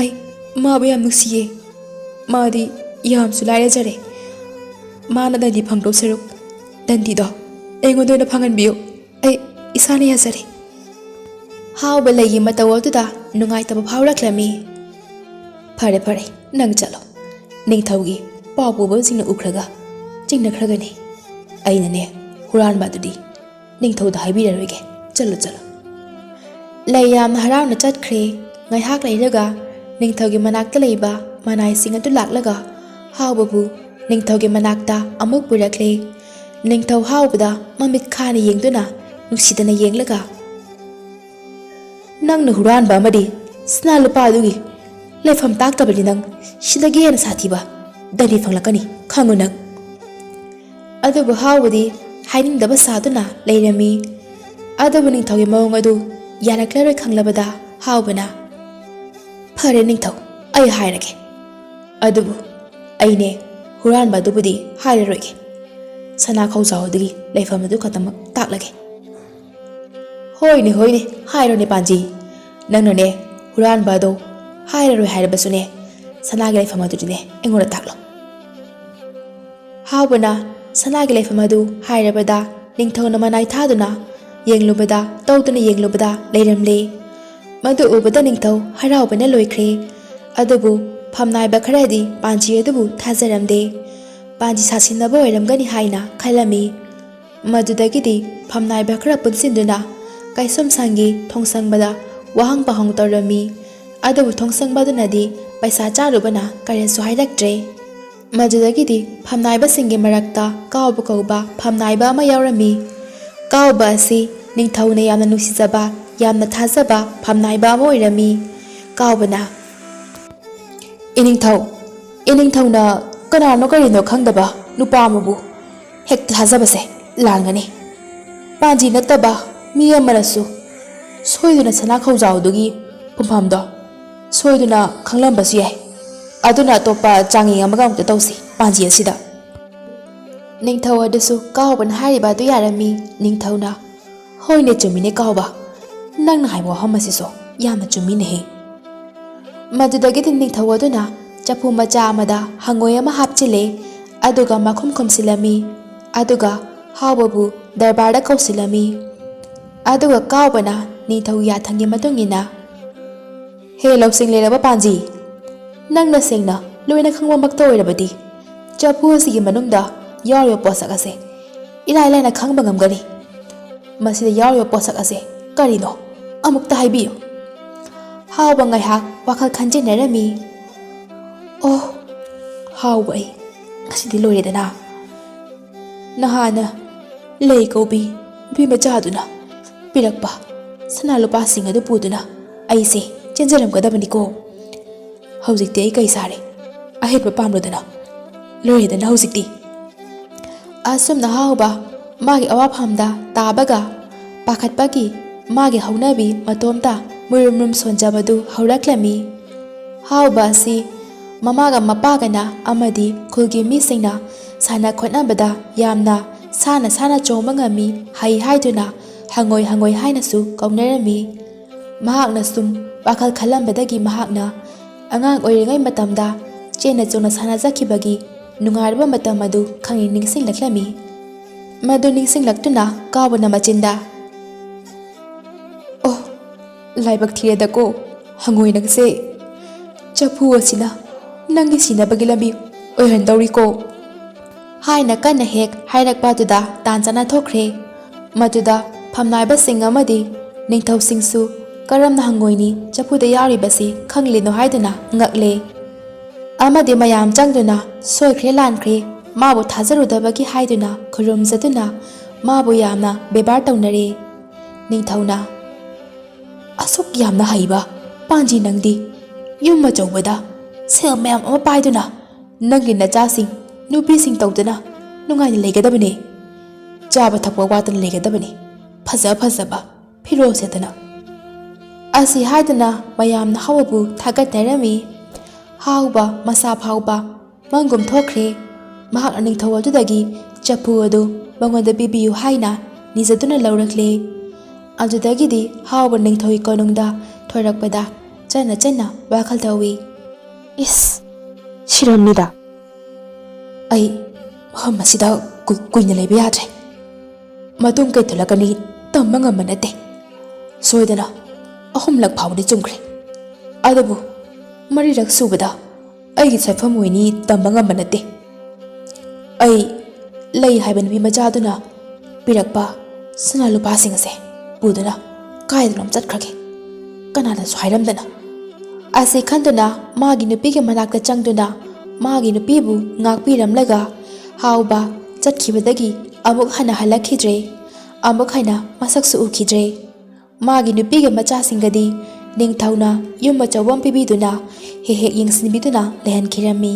ꯑꯩ ꯃꯥꯕꯨ ꯌꯥꯝ ꯅꯨꯡꯁꯤꯌꯦ꯫ ꯃꯥꯗꯤ ꯌꯥꯝꯁꯨ ꯂꯥꯏꯔꯖꯔꯦ꯫ ꯃꯥꯅ ꯗꯟꯗꯤ ꯐꯪꯗꯧ ꯁꯔꯨꯛ, ꯗꯟꯗꯤꯗꯣ ꯑꯩꯉꯣꯟꯗ ꯑꯣꯏꯅ ꯐꯪꯍꯟꯕꯤꯌꯨ꯫ ꯑꯩ ꯏꯁꯥꯅ ꯌꯥꯖꯔꯦ꯫ ꯍꯥꯎꯕ ꯂꯩꯒꯤ ꯃꯇꯧ ꯑꯗꯨꯗ ꯅꯨꯡꯉꯥꯏꯇꯕ ꯐꯥꯎꯔꯛꯂꯝꯃꯤ꯫ ꯐꯔꯦ, ꯐꯔꯦ, ꯅꯪ ꯆꯠꯂꯣ꯫ ꯅꯤꯡꯊꯧꯒꯤ ꯄꯥꯎ ꯄꯨꯕꯁꯤꯡꯅ ꯎꯈ꯭ꯔꯒ ꯆꯤꯡꯅꯈ꯭ꯔꯒꯅꯤ꯫ ꯑꯩꯅꯅꯦ, ꯍꯨꯔꯥꯟꯕ ꯑꯗꯨꯗꯤ ꯅꯤꯡꯊꯧꯗ ꯍꯥꯏꯕꯤꯔꯔꯣꯏꯒꯦ꯫ ꯆꯠꯂꯣ, ꯆꯠꯂꯣ꯫ ꯂꯩ ꯌꯥꯝꯅ ꯍꯔꯥꯎꯅ ꯆꯠꯈ꯭ꯔꯦ꯫ ꯉꯥꯏꯍꯥꯛ ꯂꯩꯔꯒ ꯅꯤꯡꯊꯧꯒꯤ ꯃꯅꯥꯛꯇ ꯂꯩꯕ ꯃꯅꯥꯏꯁꯤꯡ ꯑꯗꯨ ꯂꯥꯛꯂꯒ ꯍꯥꯎꯕꯕꯨ ꯅꯤꯡꯊꯧꯒꯤ ꯃꯅꯥꯛꯇ ꯑꯃꯨꯛ ꯄꯨꯔꯛꯂꯦ꯫ ꯅꯤꯡꯊꯧ ꯍꯥꯎꯕꯗ ꯃꯃꯤꯠ ꯈꯥꯅ ꯌꯦꯡꯗꯨꯅ ꯅꯨꯡꯁꯤꯗꯅ ꯌꯦꯡꯂꯒ, "ꯅꯪꯅ ꯍꯨꯔꯥꯟꯕ ꯑꯃꯗꯤ ꯁꯅꯥ ꯂꯨꯄꯥ ꯑꯗꯨꯒꯤ ꯂꯩꯐꯝ ꯇꯥꯛꯇꯕꯅꯤ ꯅꯪ꯫ ꯁꯤꯗꯒꯤ ꯍꯦꯟꯅ ꯁꯥꯊꯤꯕ ꯗꯟꯗꯤ ꯐꯪꯂꯛꯀꯅꯤ, ꯈꯪꯉꯨ ꯅꯪ꯫" ꯑꯗꯨꯕꯨ ꯍꯥꯎꯕꯗꯤ ꯍꯥꯏꯅꯤꯡꯗꯕ ꯁꯥꯗꯨꯅ ꯂꯩꯔꯝꯃꯤ꯫ ꯑꯗꯨꯕꯨ ꯅꯤꯡꯊꯧꯒꯤ ꯃꯑꯣꯡ ꯑꯗꯨ ꯌꯥꯔꯛꯂꯔꯣꯏ ꯈꯪꯂꯕꯗ ꯍꯥꯎꯕꯅ, "ꯐꯔꯦ ꯅꯤꯡꯊꯧ, ꯑꯩ ꯍꯥꯏꯔꯒꯦ꯫ ꯑꯗꯨꯕꯨ ꯑꯩꯅꯦ ꯍꯨꯔꯥꯟꯕ ꯑꯗꯨꯕꯨꯗꯤ ꯍꯥꯏꯔꯔꯣꯏꯒꯦ꯫ ꯁꯅꯥ ꯈꯧꯖꯥꯎ ꯑꯗꯨꯒꯤ ꯂꯩꯐꯝ ꯑꯗꯨ ꯈꯛꯇꯃꯛ ꯇꯥꯛꯂꯒꯦ꯫" "ꯍꯣꯏꯅꯦ, ꯍꯣꯏꯅꯦ, ꯍꯥꯏꯔꯣꯅꯦ ꯄꯥꯟꯖꯤ꯫ ꯅꯪꯅꯅꯦ ꯍꯨꯔꯥꯟꯕ ꯑꯗꯣ ꯍꯥꯏꯔꯔꯣꯏ ꯍꯥꯏꯔꯕꯁꯨꯅꯦ, ꯁꯅꯥꯒꯤ ꯂꯩꯐꯝ ꯑꯗꯨꯗꯤꯅꯦ ꯑꯩꯉꯣꯟꯗ ꯇꯥꯛꯂꯣ꯫" ꯍꯥꯎꯕꯅ ꯁꯅꯥꯒꯤ ꯂꯩꯐꯝ ꯑꯗꯨ ꯍꯥꯏꯔꯕꯗ ꯅꯤꯡꯊꯧꯅ ꯃꯅꯥꯏ ꯊꯥꯗꯨꯅ ꯌꯦꯡꯂꯨꯕꯗ, ꯇꯧꯗꯨꯅ ꯌꯦꯡꯂꯨꯕꯗ ꯂꯩꯔꯝꯂꯦ꯫ ꯃꯗꯨ ꯎꯕꯗ ꯅꯤꯡꯊꯧ ꯍꯔꯥꯎꯕꯅ ꯂꯣꯏꯈ꯭ꯔꯦ꯫ ꯑꯗꯨꯕꯨ ꯐꯝꯅꯥꯏꯕ ꯈꯔꯗꯤ ꯄꯥꯟꯖꯤ ꯑꯗꯨꯕꯨ ꯊꯥꯖꯔꯝꯗꯦ꯫ ꯄꯥꯟꯖꯤ ꯁꯥꯁꯤꯟꯅꯕ ꯑꯣꯏꯔꯝꯒꯅꯤ ꯍꯥꯏꯅ ꯈꯜꯂꯝꯃꯤ꯫ ꯃꯗꯨꯗꯒꯤꯗꯤ ꯐꯝꯅꯥꯏꯕ ꯈꯔ ꯄꯨꯟꯁꯤꯟꯗꯨꯅ ꯀꯩꯁꯨꯝꯁꯪꯒꯤ ꯊꯣꯡꯁꯪꯕꯗ ꯋꯥꯍꯪ ꯄꯥꯎꯍꯪ ꯇꯧꯔꯝꯃꯤ꯫ ꯑꯗꯨꯕꯨ ꯊꯣꯡꯁꯪꯕꯗꯨꯅꯗꯤ ꯄꯩꯁꯥ ꯆꯥꯔꯨꯕꯅ ꯀꯔꯤꯁꯨ ꯍꯥꯏꯔꯛꯇ꯭ꯔꯦ꯫ ꯃꯗꯨꯗꯒꯤꯗꯤ ꯐꯝꯅꯥꯏꯕꯁꯤꯡꯒꯤ ꯃꯔꯛꯇ ꯀꯥꯎꯕ ꯀꯧꯕ ꯐꯝꯅꯥꯏꯕ ꯑꯃ ꯌꯥꯎꯔꯝꯃꯤ꯫ ꯀꯥꯎꯕ ꯑꯁꯤ ꯅꯤꯡꯊꯧꯅ ꯌꯥꯝꯅ ꯅꯨꯡꯁꯤꯖꯕ, ꯌꯥꯝꯅ ꯊꯥꯖꯕ ꯐꯝꯅꯥꯏꯕ ꯑꯃ ꯑꯣꯏꯔꯝꯃꯤ꯫ ꯀꯥꯎꯕꯅ, "ꯏꯅꯤꯡꯊꯧ, ꯏꯅꯤꯡꯊꯧꯅ ꯀꯅꯥꯅꯣ ꯀꯔꯤꯅꯣ ꯈꯪꯗꯕ ꯅꯨꯄꯥ ꯑꯃꯕꯨ ꯍꯦꯛꯇ ꯊꯥꯖꯕꯁꯦ ꯂꯥꯟꯒꯅꯤ꯫ ꯄꯥꯟꯖꯤ ꯅꯠꯇꯕ ꯃꯤ ꯑꯃꯅꯁꯨ ꯁꯣꯏꯗꯨꯅ ꯁꯅꯥ ꯈꯧꯖꯥꯎꯗꯨꯒꯤ ꯄꯨꯡꯐꯝꯗꯣ ꯁꯣꯏꯗꯨꯅ ꯈꯪꯂꯝꯕꯁꯨ ꯌꯥꯏ꯫ ꯑꯗꯨꯅ ꯑꯇꯣꯞꯄ ꯆꯥꯡꯌꯦꯡ ꯑꯃꯒ ꯑꯃꯨꯛꯇ ꯇꯧꯁꯤ ꯄꯥꯟꯖꯤ ꯑꯁꯤꯗ꯫ ꯅꯤꯡꯊꯧ ꯑꯗꯨꯁꯨ ꯀꯥꯎꯕꯅ ꯍꯥꯏꯔꯤꯕ ꯑꯗꯨ ꯌꯥꯔꯝꯃꯤ꯫ ꯅꯤꯡꯊꯧꯅ, "ꯍꯣꯏꯅꯦ, ꯆꯨꯝꯃꯤꯅꯦ ꯀꯥꯎꯕ, ꯅꯪꯅ ꯍꯥꯏꯕ ꯋꯥꯐꯝ ꯑꯁꯤꯁꯨ ꯌꯥꯝꯅ ꯆꯨꯝꯃꯤꯅꯦꯍꯦ꯫" ꯃꯗꯨꯗꯒꯤꯗꯤ ꯅꯤꯡꯊꯧ ꯑꯗꯨꯅ ꯆꯐꯨ ꯃꯆꯥ ꯑꯃꯗ ꯍꯪꯉꯣꯏ ꯑꯃ ꯍꯥꯞꯆꯤꯜꯂꯦ, ꯑꯗꯨꯒ ꯃꯈꯨꯝ ꯈꯨꯝꯁꯤꯜꯂꯝꯃꯤ, ꯑꯗꯨꯒ ꯍꯥꯎꯕꯕꯨ ꯗꯔꯕꯥꯔꯗ ꯀꯧꯁꯤꯜꯂꯝꯃꯤ꯫ ꯑꯗꯨꯒ ꯀꯥꯎꯕꯅ ꯅꯤꯡꯊꯧꯒꯤ ꯌꯥꯊꯪꯒꯤ ꯃꯇꯨꯡ ꯏꯟꯅ, "ꯍꯦ ꯂꯧꯁꯤꯡ ꯂꯩꯔꯕ ꯄꯥꯟꯖꯤ, ꯅꯪꯅ ꯁꯦꯡꯅ ꯂꯣꯏꯅ ꯈꯪꯕꯃꯛꯇ ꯑꯣꯏꯔꯕꯗꯤ ꯆꯐꯨ ꯑꯁꯤꯒꯤ ꯃꯅꯨꯡꯗ ꯌꯥꯎꯔꯤꯕ ꯄꯣꯠꯁꯛ ꯑꯁꯦ ꯏꯂꯥꯏ ꯂꯥꯏꯅ ꯈꯪꯕ ꯉꯝꯒꯅꯤ꯫ ꯃꯁꯤꯗ ꯌꯥꯎꯔꯤꯕ ꯄꯣꯠꯁꯛ ꯑꯁꯦ ꯀꯔꯤꯅꯣ? ꯑꯃꯨꯛꯇ ꯍꯥꯏꯕꯤꯌꯨ꯫" ꯍꯥꯎꯕ ꯉꯥꯏꯍꯥꯛ ꯋꯥꯈꯜ ꯈꯟꯖꯤꯟꯅꯔꯝꯃꯤ꯫ "ꯑꯣ, ꯍꯥꯎꯕ ꯑꯩ, ꯉꯁꯤꯗꯤ ꯂꯣꯏꯔꯦꯗꯅ꯫ ꯅꯍꯥꯟꯅ ꯂꯩ ꯀꯧꯕꯤ ꯅꯨꯄꯤ ꯃꯆꯥꯗꯨꯅ ꯄꯤꯔꯛꯄ ꯁꯅꯥ ꯂꯨꯄꯥꯁꯤꯡ ꯑꯗꯨ ꯄꯨꯗꯨꯅ ꯑꯩꯁꯦ ꯆꯦꯟꯖꯔꯝꯒꯗꯕꯅꯤꯀꯣ꯫ ꯍꯧꯖꯤꯛꯇꯤ ꯑꯩ ꯀꯩ ꯁꯥꯔꯦ? ꯑꯍꯦꯟꯕ ꯄꯥꯝꯂꯨꯗꯅ ꯂꯣꯏꯔꯦꯗꯅ ꯍꯧꯖꯤꯛꯇꯤ꯫" ꯑꯁꯨꯝꯅ ꯍꯥꯎꯕ ꯃꯥꯒꯤ ꯑꯋꯥꯐꯝꯗ ꯇꯥꯕꯒ ꯄꯥꯈꯠꯄꯒꯤ ꯃꯥꯒꯤ ꯍꯧꯅꯕꯤ ꯃꯇꯣꯝꯇ ꯃꯨꯔꯨꯝ ꯃꯨꯔꯨꯝ ꯁꯣꯟꯖꯕꯗꯨ ꯍꯧꯔꯛꯂꯝꯃꯤ꯫ ꯍꯥꯎꯕ ꯑꯁꯤ ꯃꯃꯥꯒ ꯃꯄꯥꯒꯅ ꯑꯃꯗꯤ ꯈꯨꯜꯒꯤ ꯃꯤꯁꯤꯡꯅ ꯁꯥꯟꯅ ꯈꯣꯠꯅꯕꯗ ꯌꯥꯝꯅ ꯁꯥꯟꯅ ꯁꯥꯟꯅ ꯆꯣꯡꯕ ꯉꯝꯃꯤ ꯍꯩ ꯍꯥꯏꯗꯨꯅ ꯍꯪꯉꯣꯏ ꯍꯪꯉꯣꯏ ꯍꯥꯏꯅꯁꯨ ꯀꯧꯅꯔꯝꯃꯤ꯫ ꯃꯍꯥꯛꯅ ꯁꯨꯝ ꯋꯥꯈꯜ ꯈꯜꯂꯝꯕꯗꯒꯤ ꯃꯍꯥꯛꯅ ꯑꯉꯥꯡ ꯑꯣꯏꯔꯤꯉꯩ ꯃꯇꯝꯗ ꯆꯦꯟꯅ ꯆꯣꯡꯅ ꯁꯥꯟꯅꯖꯈꯤꯕꯒꯤ ꯅꯨꯡꯉꯥꯏꯔꯕ ꯃꯇꯝ ꯑꯗꯨ ꯈꯪꯅꯤꯡ ꯅꯤꯡꯁꯤꯡꯂꯛꯂꯝꯃꯤ꯫ ꯃꯗꯨ ꯅꯤꯡꯁꯤꯡꯂꯛꯇꯨꯅ ꯀꯥꯎꯕꯅ ꯃꯆꯤꯟꯗ, "ꯑꯣ, ꯂꯥꯏꯕꯛ ꯊꯤꯔꯦꯗꯀꯣ, ꯍꯪꯉꯣꯏ ꯅꯪꯁꯦ꯫ ꯆꯐꯨ ꯑꯁꯤꯅ ꯅꯪꯒꯤ ꯁꯤꯅꯕꯒꯤ ꯂꯝꯕꯤ ꯑꯣꯏꯍꯟꯗꯧꯔꯤꯀꯣ," ꯍꯥꯏꯅ ꯀꯟꯅ ꯍꯦꯛ ꯍꯥꯏꯔꯛꯄ ꯑꯗꯨꯗ ꯇꯥꯟ ꯆꯥꯅ ꯊꯣꯛꯈ꯭ꯔꯦ꯫ ꯃꯗꯨꯗ ꯐꯝꯅꯥꯏꯕꯁꯤꯡ ꯑꯃꯗꯤ ꯅꯤꯡꯊꯧꯁꯤꯡꯁꯨ ꯀꯔꯝꯅ ꯍꯪꯉꯣꯏꯅꯤ ꯆꯐꯨꯗ ꯌꯥꯎꯔꯤꯕꯁꯤ ꯈꯪꯂꯤꯅꯣ ꯍꯥꯏꯗꯨꯅ ꯉꯛꯂꯦ꯫ ꯑꯃꯗꯤ ꯃꯌꯥꯝ ꯆꯪꯗꯨꯅ ꯁꯣꯏꯈ꯭ꯔꯦ ꯂꯥꯟꯈ꯭ꯔꯦ, ꯃꯥꯕꯨ ꯊꯥꯖꯔꯨꯗꯕꯒꯤ ꯍꯥꯏꯗꯨꯅ ꯈꯨꯔꯨꯝꯖꯗꯨꯅ ꯃꯥꯕꯨ ꯌꯥꯝꯅ ꯕꯦꯕꯥꯔ ꯇꯧꯅꯔꯦ꯫ ꯅꯤꯡꯊꯧꯅ, "ꯑꯁꯨꯛ ꯌꯥꯝꯅ ꯍꯩꯕ ꯄꯥꯟꯖꯤ ꯅꯪꯗꯤ, ꯌꯨꯝ ꯑꯆꯧꯕꯗ ꯁꯦꯜ ꯃꯌꯥꯝ ꯑꯃ ꯄꯥꯏꯗꯨꯅ ꯅꯪꯒꯤ ꯅꯆꯥꯁꯤꯡ ꯅꯨꯄꯤꯁꯤꯡ ꯇꯧꯗꯨꯅ ꯅꯨꯡꯉꯥꯏꯅ ꯂꯩꯒꯗꯕꯅꯤ꯫ ꯆꯥꯕ ꯊꯛꯄ ꯋꯥꯠꯇꯅ ꯂꯩꯒꯗꯕꯅꯤ꯫ ꯐꯖ ꯐꯖꯕ ꯐꯤꯔꯣꯜ ꯁꯦꯠꯇꯅ꯫ ꯑꯁꯤ ꯍꯥꯏꯗꯨꯅ ꯃꯌꯥꯝꯅ ꯍꯥꯎꯕꯕꯨ ꯊꯥꯒꯠꯅꯔꯝꯃꯤ꯫ ꯍꯥꯎꯕ ꯃꯁꯥ ꯐꯥꯎꯕ ꯃꯪꯒꯨꯝ ꯊꯣꯛꯈ꯭ꯔꯦ꯫ ꯃꯍꯥꯛꯅ ꯅꯤꯡꯊꯧ ꯑꯗꯨꯗꯒꯤ ꯆꯐꯨ ꯑꯗꯨ ꯃꯉꯣꯟꯗ ꯄꯤꯕꯤꯌꯨ ꯍꯥꯏꯅ ꯅꯤꯖꯗꯨꯅ ꯂꯧꯔꯛꯂꯦ꯫ ꯑꯗꯨꯗꯒꯤꯗꯤ ꯍꯥꯎꯕ ꯅꯤꯡꯊꯧꯒꯤ ꯀꯣꯅꯨꯡꯗ ꯊꯣꯔꯛꯄꯗ ꯆꯟꯅ ꯆꯟꯅ ꯋꯥꯈꯜ ꯇꯧꯏ꯫ "ꯏꯁ, ꯁꯤꯔꯝꯅꯤꯗ꯫ ꯑꯩ ꯃꯐꯝ ꯑꯁꯤꯗ ꯀꯨꯏ-, ꯀꯨꯏꯅ ꯂꯩꯕ ꯌꯥꯗ꯭ꯔꯦ꯫ ꯃꯇꯨꯡ ꯀꯩ ꯊꯣꯛꯂꯛꯀꯅꯤ ꯇꯝꯕ ꯉꯝꯕ ꯅꯠꯇꯦ꯫ ꯁꯣꯏꯗꯅ ꯑꯍꯨꯝꯂꯛ ꯐꯥꯎꯕꯗꯤ ꯆꯨꯝꯈ꯭ꯔꯦ꯫ ꯑꯗꯨꯕꯨ ꯃꯔꯤꯔꯛ ꯁꯨꯕꯗ ꯑꯩꯒꯤ ꯁꯛꯐꯝ ꯑꯣꯏꯅꯤ ꯇꯝꯕ ꯉꯝꯕ ꯅꯠꯇꯦ꯫ ꯑꯩ ꯂꯩ ꯍꯥꯏꯕ ꯅꯨꯄꯤ ꯃꯆꯥꯗꯨꯅ ꯄꯤꯔꯛꯄ ꯁꯅꯥ ꯂꯨꯄꯥꯁꯤꯡ ꯑꯁꯦ ꯄꯨꯗꯨꯅ ꯀꯥꯏꯗꯅꯣꯝ ꯆꯠꯈ꯭ꯔꯒꯦ, ꯀꯅꯥꯗꯁꯨ ꯍꯥꯏꯔꯝꯗꯅ" ꯑꯁꯤ ꯈꯟꯗꯨꯅ ꯃꯥꯒꯤ ꯅꯨꯄꯤꯒꯤ ꯃꯅꯥꯛꯇ ꯆꯪꯗꯨꯅ ꯃꯥꯒꯤ ꯅꯨꯄꯤꯕꯨ ꯉꯥꯛꯄꯤꯔꯝꯂꯒ ꯍꯥꯎꯕ ꯆꯠꯈꯤꯕꯗꯒꯤ ꯑꯃꯨꯛ ꯍꯟꯅ ꯍꯜꯂꯛꯈꯤꯗ꯭ꯔꯦ꯫ ꯑꯃꯨꯛ ꯍꯟꯅ ꯃꯁꯛꯁꯨ ꯎꯈꯤꯗ꯭ꯔꯦ꯫ ꯃꯥꯒꯤ ꯅꯨꯄꯤꯒ ꯃꯆꯥꯁꯤꯡꯒꯗꯤ ꯅꯤꯡꯊꯧꯅ ꯌꯨꯝ ꯑꯆꯧꯕ ꯑꯃ ꯄꯤꯕꯤꯗꯨꯅ ꯍꯦꯛ ꯍꯦꯛ ꯌꯦꯡꯁꯤꯟꯕꯤꯗꯨꯅ ꯂꯩꯍꯟꯈꯤꯔꯝꯃꯤ꯫